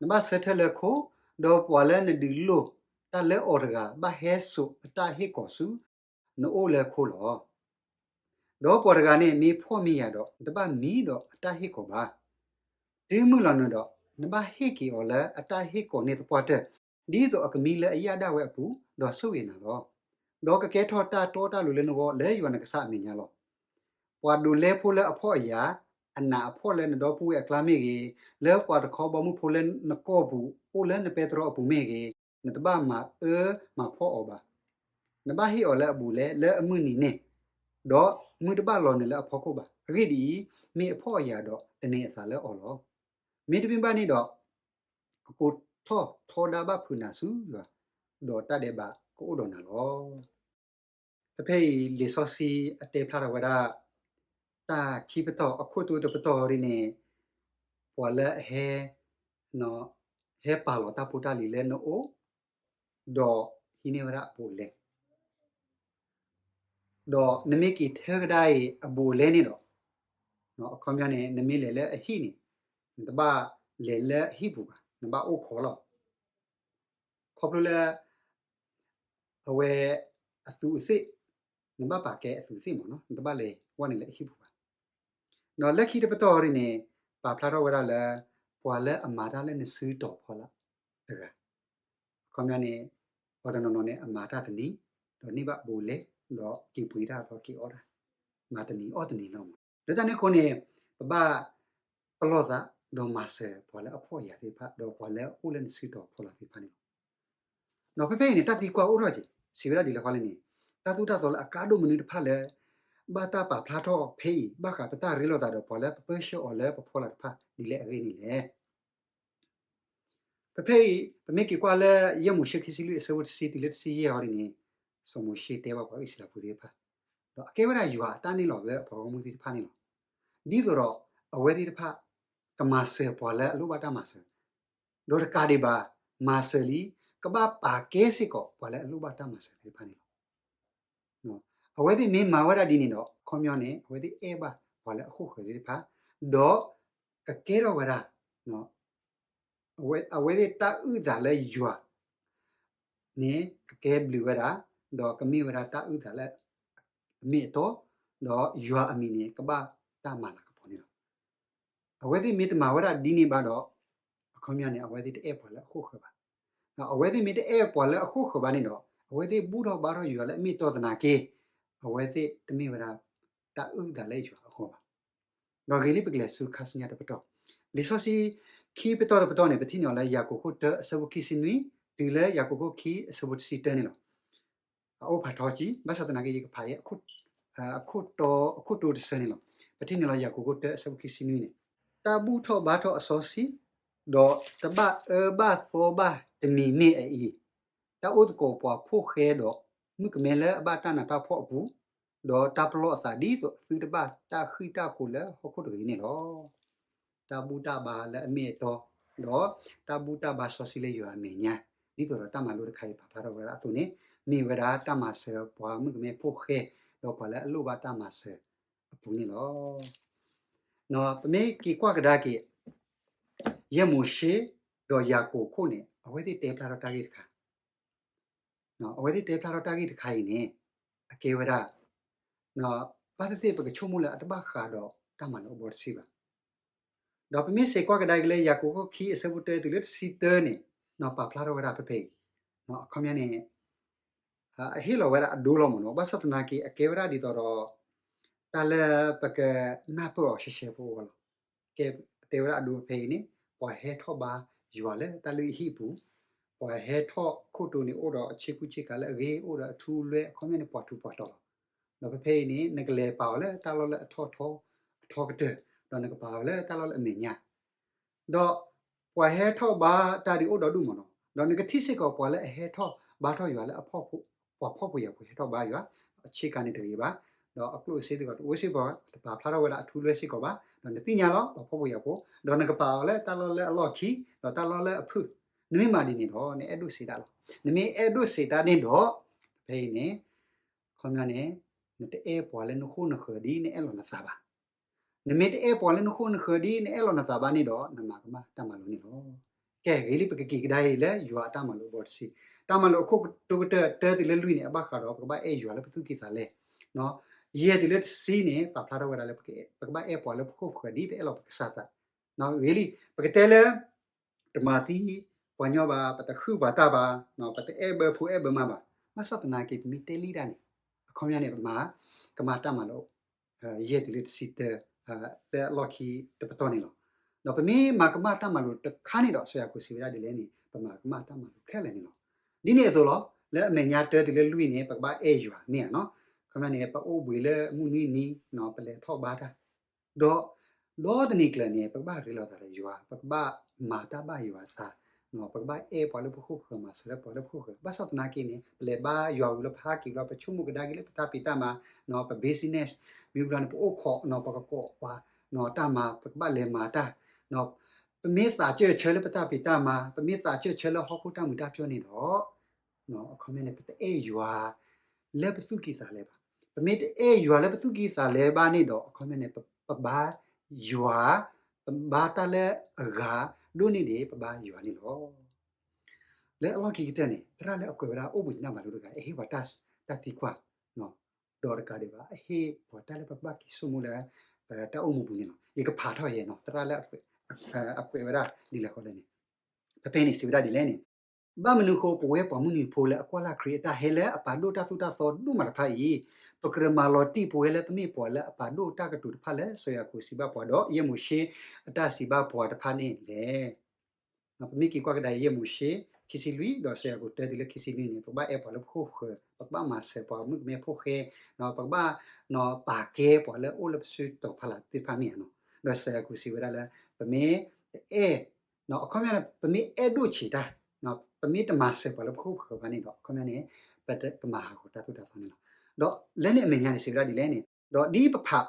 နဘၣ်ဆၢထၢၣ်လၢခိ, ဒီးပှၤလၢနဒုးလိၢ်တၢ်လၢအီၤတဂၤ ဘၣ်ဟဲစိာ်အတၢ်ဟ့ၣ်ကီၤဆူနအိၣ်လၢခိလီၤ. ဒီးပှၤတဂၤန့ၣ်မ့ၢ်ဖှီၣ်မ့ၢ်ယာ်ဒီး နတဘၣ်မံဒီးအတၢ်ဟ့ၣ်ကီၤဘၣ်. တုၤမုၢ်လီၤနုာ်ဒီး နဘၣ်ဟ့ၣ်က့ၤအီၤလၢအတၢ်ဟ့ၣ်ကီၤန့ၣ်သပှၢ်တၢၢ် ဒ်သိးအကမံလၢအယၣ်ဒၣ်ဝဲအပူၤ, ဒီးဆိၣ်ဂ့ၤနၤလီၤ. ဒီးကကဲထီၣ်တၢ်တီတၢ်လိၤလၢနဂီၢ်လၢယွၤနကစၢ်အမဲာ်ညါလီၤ. ပှၤဒိးလဲဖိလၢအဖှီၣ်အယာ်, အနးအဖှီၣ်လၢနဒီပုၢ်ဝဲၢ်အကျါမ့ၢ်ဂ့ၤ, လၢပှၤတခီဘီမုၢ်ဖိလၢနကီၢ်ပူၤ အိၣ်လၢနပဲတြီအပူၤမ့ၢ်ဂ့ၤ, နတဘၣ်မၤအၢမၤဖှီၣ်အီၤဘၣ်. နဘၣ်ဟ့ၣ်အီၤလၢအဘူးအလဲလၢအမုၢ်နံၤန့ၣ်, ဒီးမုၢ်တဘၣ်လီၤနုာ်လၢအဖီခိၣ်ဘၣ်. အဂ့ၢ်ဒ်အံၤ, မ့ၢ်အဖှီၣ်အယာ်ဒီးတန့ၢ်အသးလၢအီၤလီၤ. မ့တမ့ၢ်ဘၣ်န့ၣ်ဒီး ကကိးထီၣ်ထီဒါဘၣ်ဖုးနၤဆူယွၤ, ဒီးတၢ်ဒဲးဘးကအိၣ်ဒီးနၤလီၤ. ဖဲဖဲအံၤလံာ်စီဆှံအတဲဖျါထီၣ်ဝဲဒၣ် တၢ်ခံပတီၢ်အခိၣ်တီတပတီၢ်ဒ်န့ၣ်, ပှၤလၢအဟဲ ဟဲပာ်လီၤတၢ်ဖိတၢ်လံၤလၢနအိၣ်, ဒီးဟံးန့ၢ်ဝဲဒၣ်အဘူးအလဲ ဒီးနမ့ၢ်က့ၤထၢကဒါအံၤအဘူးအလဲန့ၣ်ဒီး, အခီပညီန့ၣ် နမ့ၢ်လဲၤလၢအဟံၣ်န့ၣ်, နတဘၣ်လဲၤလၢအဟံၣ်ပူၤဘၣ်, နဘၣ်အိၣ်ခိးလီၤ. ခီဖျိလၢ အဝဲအသူးအသ့ၣ်, နဘၣ်ပာ်ကဲအသူးအသ့ၣ်မ့ၢ်နီၤ, နတဘၣ်လဲၤဝဲန့ၣ်လၢအဟံၣ်ပူၤဘၣ်. ဒီးလၢခံတပတီၢ်အံၤန့ၣ် ပာ်ဖျါထီၣ်ဝဲဒၣ်လၢ ပှၤလၢအမၤတၢ်လၢနစုတီၤဖီလာ်တဂၤ, အခီပညီန့ၣ် ပှၤတနီၤနီၤန့ၣ် အမၤတၢ်တနံၤ, ဒီးန့ၢ်ဘၣ်ဘူးလဲ, ဒီးက့ၤပှ့ၤတၢ်ဒီးက့ၤအီၣ်တၢ်, မၤတနံၤအီၣ်တနံၤလီၤမး. လၢတၢ်န့ၣ်အဃိန့ၣ် ပဘၣ်ပလီၢ်သး ဒီးမၤစၢၤပှၤလၢအဖှီၣ်အယာ်သ့ၣ်တဖၣ် ဒီးပှၤလၢအအိၣ်လၢနစုတီၤဖီလာ်သ့ၣ်တဖၣ်န့ၣ်လီၤ. ဒီးဖဲဖဲအံၤန့ၣ် တၢ်သံကွၢ်အိၣ်ထီၣ်က့ၤ စံးဝဲဒၣ်ဒ်လဲၣ်ဃီလဲၣ်န့ၣ်, တၢ်သိၣ်တၢ်သီလၢအကါဒိၣ်မနုၤတဖၣ်လၢ ဘၣ်တၢ်ပာ်ဖျါထီၣ်ဖဲအံၤ ဘၣ်ဃးပတၢ်ရ့လိာ်သးဒီးပှၤလၢပပၢဆှၢအီၤလၢပဖီလာ်တဖၣ်ဒ်လဲၣ်အဂ့ၢ်န့ၣ်လဲၣ်. ဖဲဖဲအံၤ ပမ့ၢ်က့ၤကွၢ်လၢ ယဲၢ်မိၤၡ့ခံဆံလွံၢ်အဆၢဖိတဆံတုၤလၢတဆံယဲၢ်အံၤန့ၣ်, စီၤမိၤၡ့တဲဘၣ်ပှၤအံၣ်စရ့လးဖိသ့ၣ်တဖၣ်, ဒီးအကဲဝဲဒၣ်ယွၤအတၢ်န့ၢ်လီၤလၢအပှၤဂီၢ်မုၢ်သ့ၣ်တဖၣ်န့ၣ်လီၤ. ဒ်သိးဒီး အဝဲသ့ၣ်တဖၣ် ကမၤစၢၤပှၤလၢအလိၣ်ဘၣ်တၢ်မၤစၢၤ, ဒီးတကးဒံးဘၣ် မၤစၢၤလံ ကဘၣ်ပာ်ကဲစ့ၢ်ကီးပှၤလၢအလိၣ်ဘၣ်တၢ်မၤစၢၤသ့ၣ်တဖၣ်န့ၣ်လီၤ. အဝဲသ့ၣ်မ့ၢ်မၤဝဲဒၣ်ဒ်န့ၣ်ဒီး အခီပညီန့ၣ် အဝဲသ့ၣ်အဲၣ်ဘၣ်ပှၤလၢအဃိာ်ဃၢၤသ့ၣ်တဖၣ်, ဒီးကကဲထီၣ်ဝဲဒၣ် အဝဲသ့ၣ်တၢ်အုၣ်သးလၢယွၤန့ၣ် ကကဲဘျုးဝဲဒၣ်, ဒီးကမ့ၢ်ဝဲဒၣ်တၢ်အုၣ်သးလၢအမ့ၢ်အတီ, ဒီးယွၤအမံၤန့ၣ် ကဘၣ်တၢ်မၤလၤကပီၤန့ၣ်လီၤ. အဝဲသ့ၣ်မ့ၢ်တမၤဝဲဒၣ်ဒ်န့ၣ်ဘၣ်ဒီး အခီပညီန့ၣ် အဝဲသ့ၣ်တအဲၣ်ပှၤလၢအဃိာ်ဃၢၤဘၣ်. ဒီးအဝဲသ့ၣ်မ့ၢ်တအဲၣ်ပှၤလၢအဃိာ်ဃၢၤဘၣ်န့ၣ်ဒီး အဝဲသ့ၣ်ဘူၣ်ထီၣ်ဘါထီၣ်ယွၤလၢအမ့ၢ်အတီသနာ်က့ အဝဲသ့ၣ်တမ့ၢ်ဝဲဒၣ် တၢ်အုၣ်သးလၢယွၤအဃိာ်ဘၣ်. ဒီးဂ့ၤလံ ပကလဲၤဆူခါဆူညါတပတီၢ်, လံာ်စီဆှံခံပတီၢ်တပတီၢ်န့ၣ် ပထံၣ်န့ၢ်အီၤလၢယၤကိာ်ခိၣ်တၢအဆၢဖိခံဆံနွံ တုၤလၢယၤကိာ်ခိၣ်ခံအဆၢဖိတဆံတၢန့ၣ်လီၤ. အအိၣ်ဖးထီကံ, ဘၣ်ဆၣ်သနာ်က့ ယကဖးအခိၣ်တီ အခိၣ်တီတဆၢန့ၣ်လီၤ. ပထံၣ်န့ၢ်လီၤ ယၤကိာ်ခိၣ်တၢအဆၢဖိခံဆံနွံန့ၣ်, တၢ်ဘူၣ်ထီၣ်ဘါထီၣ်အစီဆှံ, ဒီးတဘၣ်အၢဘၣ်သီဘၣ်တမံၤမ့ၢ်အအံၤ, တၢ်အိၣ်သကိးပှၤဖိဃဲဒီး မုၣ်ကမဲလၢအဘၣ်တၢ်နးတၢ်ဖှီၣ်အပူၤ, ဒီးတၢ်ပလီၢ်အသးဒ်သိးအသုတဘၣ်တၢ်ဃံၣ်တၢ်ဃိးလၢဟီၣ်ခိၣ်တဂ့ၤန့ၣ်လီၤ. တၢ်ဘူၣ်တၢ်ဘါလၢအမ့ၢ်အတီ, ဒီးတၢ်ဘူၣ်တၢ်ဘါစီဆှံလၢယွၤအမဲာ်ညါ, ဒ်သိးဒီးတၢ်မၤလိတခါအံၤပာ်ဖျါထီၣ်ဝဲဒၣ်အသိးန့ၣ်, မ့ၢ်ဝဲဒၣ်တၢ်မၤစၢၤပှၤမုၣ်ကမဲဖိဃဲ, ဒီးပှၤလၢအလိၣ်ဘၣ်တၢ်မၤစၢၤအပူၤန့ၣ်လီၤ. ပမ့ၢ်က့ၤကွၢ်ကဒါက့ၤ ယဲၢ်မိၤၡ့ ဒီးယၤကိာ်ခိၣ်န့ၣ် အဝဲသ့ၣ်တဲဖျါထီၣ်တၢ်ဂ့ၢ်တခါ, အဝဲသ့ၣ်တဲဖျါထီၣ်တၢ်ဂ့ၢ်တခါအံၤန့ၣ် အကဲဝဲဒၣ် ဘၣ်သ့ၣ်သ့ၣ်ပကဆိကမိၣ်လၢအတဘၣ်ဃးဒီးတၢ်မၤလိအဘီတဆံဘၣ်. ဒီးပမ့ၢ်စဲးကွၢ်ကဒါက့ၤလၢယၤကိာ်ခိၣ်ခံအဆၢဖိတၢတုၤလၢတဆံတၢန့ၣ်, ပာ်ဖျါထီၣ်ဝဲဒၣ်ဖဲဖဲအံၤ, အခီပညီန့ၣ် အဟ့ၣ်လီၤဝဲဒၣ်အဒိလီၤမ့ၢ်နီၤ, ဘၣ်ဆၣ်သနာ်က့ အကဲဝဲဒၣ်ဒ်သိးဒီး တၢ်လၢပကနၢ်ပၢၢ်အီၤရှဲရှဲဖိအဂီၢ်လီၤ. ကဲ တဲဝဲဒၣ်အဒိဖဲအံၤန့ၣ် ပှၤဟဲထီၣ်ဘါယွၤလၢတၢ်လုၢ်ဟံၣ်အပူၤ, ပှၤဟဲထီၣ်ခိၣ်တိန့ၣ်အိၣ်ဒီးဆ့ကူဆ့ကၤလၢအဂ့ၤ အိၣ်ဒီးအထူအလွဲၢ် အခီပညီန့ၣ် ပှၤထူးပှၤတီၤလီၤ. ဒီးဖဲဖဲအံၤန့ၣ် နကလဲၤပာ်အီၤလၢတၢ်လီၢ်လၢအထီၣ်ထီ အထီကတၢၢ်, ဒီးနကပာ်အီၤလၢတၢ်လီၢ်လၢအမဲာ်ညါ ဒီးပှၤဟဲထီၣ်ဘါတၢ်ဒုးအိၣ်ဒီဒူၣ်မ့ၢ်နီၤ, ဒီးနကထံၣ်စ့ၢ်ကီးပှၤလၢအဟဲထီၣ်ဘါထီၣ်ယွၤလၢအဖှီၣ်, ပှၤဖှီၣ်ဖိယာ်ဖိဟဲထီၣ်ဘါယွၤ, အဆ့ကၤန့ၣ်တဂ့ၤဘၣ်, ဒီးအကျိၣ်အစ့သ့ၣ်တဖၣ်တအိၣ်စ့ၢ်ကီးဘၣ်, တပာ်ဖျါထီၣ်ဝဲဒၣ်အထူလွဲၢ်စ့ၢ်ကီးဘၣ်, ဒီးနသ့ၣ်ညါလီၤ ပှၤဖှီၣ်ဖိယာ်ဖိ, ဒီးနကပာ်အီၤလၢတၢ်လီၢ်လၢအလီၢ်ခံ, ဒီးတၢ်လီၢ်လၢအဖုၣ်, နမ့ၢ်မၤဒ်န့ၣ်ဒီး နအဲၣ်ဒိၣ်စံးတၢ်လီၤ. နမ့ၢ်အဲၣ်ဒိၣ်စံးတၢ်န့ၣ်ဒီး ဖဲအံၤန့ၣ် ခီပညီန့ၣ် နတအဲၣ်ပှၤလၢနဃိၣ်နဃၢၤဒ်နအဲၣ်လီၤနသးဘၣ်. နမ့ၢ်တအဲၣ်ပှၤလၢနဃိၣ်နဃၢၤဒ်နအဲၣ်လီၤနသးဘၣ်န့ၣ်ဒီး နမၤကမၣ်တၢ်မၤလိာ်န့ၣ်လီၤ. ကဲ ဂ့ၤလံ ပကက့ၤကဒါအံၤလၢယွၤအတၢ်မၤလိာ်အဘီတဆံ, တၢ်မၤလိာ်အခိၣ်တိကတၢၢ်တၢတုၤလၢလွံၢ်န့ၣ် အဘၣ်ဃးဒီးပကဘၣ်အဲၣ်ယွၤလၢပသူၣ်ကံၢ်သးလဲ, ယဲၢ်တုၤလၢတဆံန့ၣ် ပာ်ဖျါထီၣ်ဝဲဒၣ်လၢ ပကဘၣ်အဲၣ်ပှၤလၢပခိၣ်ပဃၢၤဒ်ပအဲၣ်လီၤပကစၢ်သး, ဂ့ၤလံ ပကတဲလၢ တမၤသံပှၤညီဘၣ်, ပတဟုၣ်ပှၤတၢ်ဘၣ်, ပတအဲၣ်ဘၢဖိအဲၣ်ဘၢမါဘၣ်, ဘၣ်ဆၣ်သနာ်က့ ပမ့ၢ်တဲလံတၢ်န့ၣ် အခီပညီန့ၣ် ပမၤကမၣ်တၢ်မၤလိာ် ယဲၢ်တုၤလၢတဆံတၢ လၢအလီၢ်ခံတပတီၢ်န့ၣ်လီၤ. ဒီးပမ့ၢ်မၤကမၣ်တၢ်မၤလိာ်တခါန့ၣ်ဒီး စီၤယၤကိာ်စံးဝဲဒၣ်ဒ်လဲၣ်န့ၣ် ပမၤကမၣ်တၢ်မၤလိာ်ခဲလၢာ်န့ၣ်လီၤ. ဒ်န့ၣ်အသိးလီၤ, လၢအမဲာ်ညါတၢတုၤလၢလွံၢ်န့ၣ် ပကဘၣ်အဲၣ်ယွၤမ့ၢ်ဧါနီၤ, ခီပညီန့ၣ် ပအိၣ်ဘှံးလၢမုၢ်နွံနံၤ ပလဲၤထီၣ်ဘါတၢ် ဒီး ဒီတနံၤကျၢၤန့ၣ် ပကဘၣ်ရ့လိာ်သးဒီးယွၤ, ပကဘၣ်မၤတၢ်ဘၣ်ယွၤအသး, ပကဘၣ်အဲၣ်ပှၤလၢပခိၣ်ပဃၢၤ မၤစၢၤလၢပှၤလၢပခိၣ်ပဃၢၤ, ဘၣ်ဆၣ်သနာ်က့န့ၣ် ပလဲၤဘါယွၤဝံၤလီၤ ပဟးက့ၤလီၤ ပဆိကမိၣ်ကဒါက့ၤလၢပတၢ်ဖံးတၢ်မၤ, ပ business မ့ၢ်ဘျီန့ၣ် ပအိၣ်ခိး ပကကိးပှၤ တၢ်မၤ ပကဘၣ်လဲၤမၤတၢ်, ပမ့ၢ်သးစၢၢ်ဆၢလၢပတၢ်ဖံးတၢ်မၤ, ပမ့ၢ်သးစၢၢ်ဆၢလၢဟီၣ်ခိၣ်တၢ်မုာ်တၢ်ပျီန့ၣ်ဒီး အခီပညီန့ၣ် ပတအဲၣ်ယွၤ လၢပသူၣ်ကံၢ်သးလဲဘၣ်. ပမ့ၢ်တအဲၣ်ယွၤလၢပသူၣ်ကံၢ်သးလဲဘၣ်န့ၣ်ဒီး အခီပညီန့ၣ် ပဘါယွၤ, ပဘါတၢ်လၢအဂၤ ဒိၣ်န့ၢ်ဒံးပဘါယွၤန့ၣ်လီၤ. လၢအလီၢ်ခံကတၢၢ်န့ၣ် သရၣ်လၢအကွဲးဝဲဒၣ်အိၣ်ဘှံးနံၤတၢ်မၤလိတဂၤ အဟ့ၣ်ပှၤတၢ်သံကွၢ် ဒီးတကးဒံးဘၣ် အဟ့ၣ်ပှၤတၢ်လၢပကဘၣ်က့ၤဆိကမိၣ်လၢ ပတၢ်အိၣ်မူပူၤန့ၣ်လီၤ. ယကဖးထီၣ်ယဲနီၤ သရၣ်လၢအကွဲးဝဲဒၣ်ဒ်လဲၣ်ဃီလဲၣ်န့ၣ်, ဖဲဖဲန့ၣ်စံးဝဲဒၣ်ဒ်လဲၣ်န့ၣ်, ဘၣ်မနုၤအဃိ ပဝဲပှၤမုၢ်နံၤဖိလၢအကွၢ်လၢ်ခရံာ်အတၢ်ဟဲလၢအပာ်ဒိၣ်တၢ်သိၣ်တၢ်သီဒိၣ်မးတဖၣ်အံၤ, ပကြၢးမၤလီၤတံၢ်ပဝဲလၢပမ့ၢ်ပှၤလၢအပာ်ဒိၣ်တၢ်ကတိၤတဖၣ်လၢစီၤယၤကိာ်စံးဘၣ်ပှၤဒီး ယဲၢ်မိၤၡ့အတၢ်စံးဘၣ်ပှၤတဖၣ်န့ၣ်လဲၣ်. ပမ့ၢ်က့ၤကွၢ်ကဒါအံၤ ယဲၢ်မိၤၡ့ ခံဆံလွံၢ် ဒီးစီၤယၤကိာ်တၢတုၤလၢခံဆံနွံန့ၣ် ပကဘၣ်အဲၣ်ပှၤလၢပခိၣ်ပဃၢၤ, ပကဘၣ်မၤစၢၤပှၤမုၣ်ကမဲဖိဃဲ, ပကဘၣ်ပာ်ကဲပှၤလၢအအိၣ်လၢပစုတီၤဖီလာ်သ့ၣ်တဖၣ်မ့ၢ်ဧါနီၤ. ဒီးစီၤယၤကိာ်စံးဝဲဒၣ်လၢ ပမ့ၢ်တအဲၣ် အခီပညီန့ၣ် ပမ့ၢ်အဲၣ်ဒိၣ်ဆံးတၢ်, ပမ့ၢ်တမၤစၢၤပှၤလၢပခိၣ်ပဃၢၤဘၣ်န့ၣ်ဒီး အခီပညီန့ၣ် ပမၤဟးဂီၤတၢ်သိၣ်တၢ်သီန့ၣ်လီၤ. ဒီးလၢန့ၣ်အမဲာ်ညါန့ၣ် စံးဝဲဒၣ်ဒ်လဲၣ်န့ၣ်, ဒီးဒ်ပဖး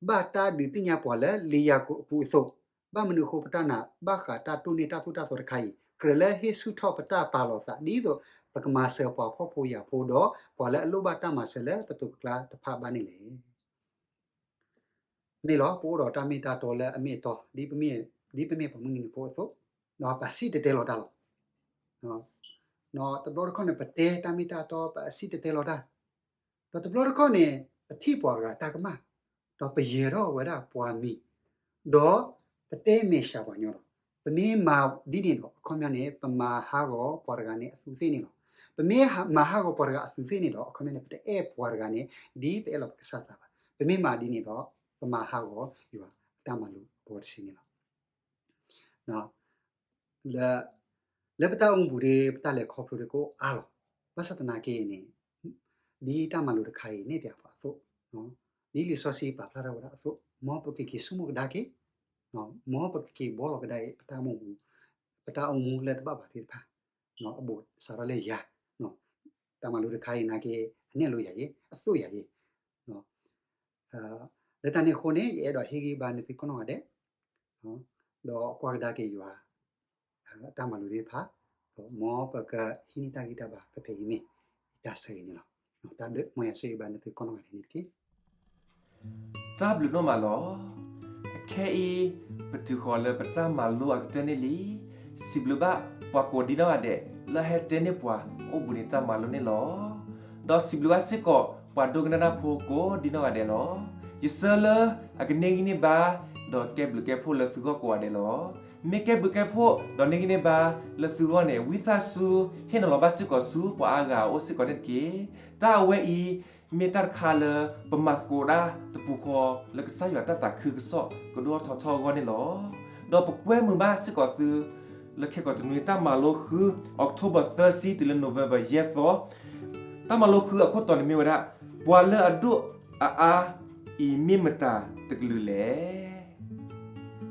ဘၣ်တၢ်ဒုးသ့ၣ်ညါပှၤလၢလံာ်ယၤကိာ်အပူၤအသိး, ဘၣ်မနုၤအဃိပတၢ်နာ်ဘၣ်ဃးတၢ်တိၢ်န့ၢ်တၢ်သိၣ်တၢ်သီတခါအံၤ ကြၢးလၢဟ့ၣ်ဆူၣ်ထီၣ်ပတၢ်ပာ်လီၤသး ဒ်သိးပကမၤစၢၤပှၤဖှီၣ်ဖိယာ်ဖိဒီး ပှၤလၢအလိၣ်ဘၣ်တၢ်မၤစၢၤလၢပသိးပကျါတဖၣ်ဘၣ်န့ၣ်လဲၣ်. မ့ၢ်လီၤ ပအိၣ်ဒီးတၢ်မ့ၢ်တၢ်တီလၢအမ့ၢ်အတီ ဒ်ပမ့ၢ်ပှၤမုၢ်နံၤဖိအသိး, ဒီးပစံၣ်တဲၤတဲလီၤတၢ်လီၤ. တဘျီတခီၣ်န့ၣ် ပတဲတၢ်မ့ၢ်တၢ်တီ ပစံၣ်တဲၤတဲလီၤတၢ်, ဒီးတဘျီတခီၣ်န့ၣ် ပထံၣ်ပှၤဂၤတၢ်ကမၣ်, ဒီးပယၢၤထီၣ်ဝဲဒၣ်ပှၤမံၤ, ဒီးပတဲမဲာ်ဆှးပှၤကညီလီၤ. ပမ့ၢ်မၤဒ်န့ၣ်ဒီး အခီပညီန့ၣ် ပမၤဟးဂီၤပှၤတဂၤန့ၣ်အသူးသ့ၣ်န့ၣ်လီၤ. ပမ့ၢ်မၤဟးဂီၤပှၤတဂၤအသူးသ့ၣ်န့ၣ်ဒီး အခီပညီန့ၣ် ပတအဲၣ်ပှၤတဂၤန့ၣ် ဒ်ပအဲၣ်လီၤပကစၢ်သးဘၣ်. ပမ့ၢ်မၤဒ်န့ၣ်ဒီး ပမၤဟးဂီၤယွၤအတၢ်မၤလိာ်အဘီတဆံန့ၣ်လီၤ. လၢ လၢပတၢ်အိၣ်မူပူၤဒီး ပတၢ်လဲၤခီဖျိဒီးကအိၣ်အါလီၤ. ဘၣ်ဆၣ်သနာ်က့န့ၣ် ဒ်တၢ်မၤလိာ်တခါအံၤန့ၣ်ပျးပှၤအသိး, ဒ်လံာ်စီဆှံပာ်ဖျါထီၣ်ဝဲဒၣ်အသိး, မ်ပကက့ၤဆိကမိၣ်ကဒါက့ၤ, မ်ပကက့ၤဘှီလီၤကဒါအံၤ ပတၢ်အိၣ်မူ ပတၢ်အိၣ်မူလၢတဘၣ်ဘၣ်သ့ၣ်တဖၣ်, အဘူးစးထီၣ်လၢယၤ, တၢ်မၤလိာ်တခါအံၤနာ်က့ အနဲၣ်လိယၤယ့, အသိးယၤယ့, လၢတၢ်န့ၣ်အဃိန့ၣ် ယအဲၣ်ဒိးဟ့ၣ်ဂံၢ်ဘါနသုကိးနီၢ်ဂၤဒဲး, ဒီးကွၢ်ကဒါက့ၤယွၤ တၢ်မၤလိာ်သ့ၣ်တဖၣ်, ဒီးမ်ပကဟံးန့ၢ်တၢ်ဂံၢ်တၢ်ဘါဖဲဖဲအံၤမ့ၢ် ယတၢ်ဆၢဂ့ၤန့ၣ်လီၤ. တၢ်ဘျုး, မ်ယွၤဆိၣ်ဂ့ၤဘၣ်နသုကိးနီၢ်ဂၤဒဲးန့ၣ်တက့ၢ်. တၢ်ဘျုးဒိၣ်မးလီၤ. အခဲအံၤ ပတုၤဃီၤလၢပတၢ်မၤလိအကတၢၢ်န့ၣ်လံ. စံးဘျုးဘၣ်ပှၤကိးဒ်နီၢ်ဂၤဒဲး လၢအဟဲတဲန့ၢ်ပှၤအိၣ်ဘှံးနံၤတၢ်မၤလိန့ၣ်လီၤ. ဒီးစံးဘျုးဘၣ်စ့ၢ်ကီး ပှၤဒိကနၣ်တၢ်ဖိကိးဒ်နီၢ်ဂၤဒဲးလီၤ. ယဆၢလၢအကန့ၢ်ဂံၢ်န့ၢ်ဘါ ဒီးကဲဘျုးကဲဖှိၣ်လၢသုဂီၢ်ကိးဂၤဒဲးလီၤ. မ့ၢ်ကဲဘျုးကဲဖှိၣ် ဒီးန့ၢ်ဂံၢ်န့ၢ်ဘါလၢသုဂီၢ်န့ၣ် ဝံသးစူၤ ဟ့ၣ်နီၤလီၤဘၣ်စ့ၢ်ကီးဆူပှၤအါဂၤအအိၣ်စ့ၢ်ကီးန့ၣ်တက့ၢ်. တၢ်အဝဲအံၤ မ့ၢ်တၢ်တခါလၢ ပမၤသကိးဒၣ်တပူၤဃီ လၢကစၢ်ယွၤတၢ်သးခုကစီၣ်ကဒိၣ်ထီၣ်ထီထီၣ်အဂီၢ်န့ၣ်လီၤ. ဒီးပကွဲမုာ်ဘၣ်စ့ၢ်ကီးသု လၢခဲကိာ်တနွံ တၢ်မၤလိဃု October သၢဆံ တုၤလၢ November ယဲၢ်သီ, တၢ်မၤလိဃုအခိၣ်တီန့ၣ်မ့ၢ်ဝဲဒၣ် ပှၤလၢအဒိၣ်အအါအံၤ မ့ၢ်မတၤတကလုာ်လဲၣ်.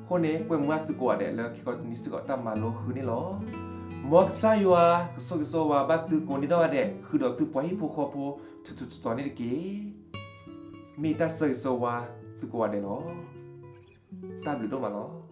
အဃိန့ၣ် ကွဲမုာ်ဘၣ်သုကိးဂၤဒဲးလၢခဲကိာ်တနွံစ့ၢ်ကီးတၢ်မၤလိဃုန့ၣ်လီၤ. မ်ကစၢ်ယွၤကဆိၣ်ဂ့ၤဆိၣ်ဝါဘၣ်သုကိးဒ်နီၢ်ဂၤဒဲး ဃုာ်ဒီးသုပှၤဟံၣ်ဖိဃီဖိ ထူးထူးတီၤတီၤန့ၣ်တက့ၢ်. မ့ၢ်တၢ်ဆၢဂ့ၤဆၢဝါသုကိးဂၤဒဲးလီၤ. တၢ်ဘျုးဒိၣ်မးလီၤ.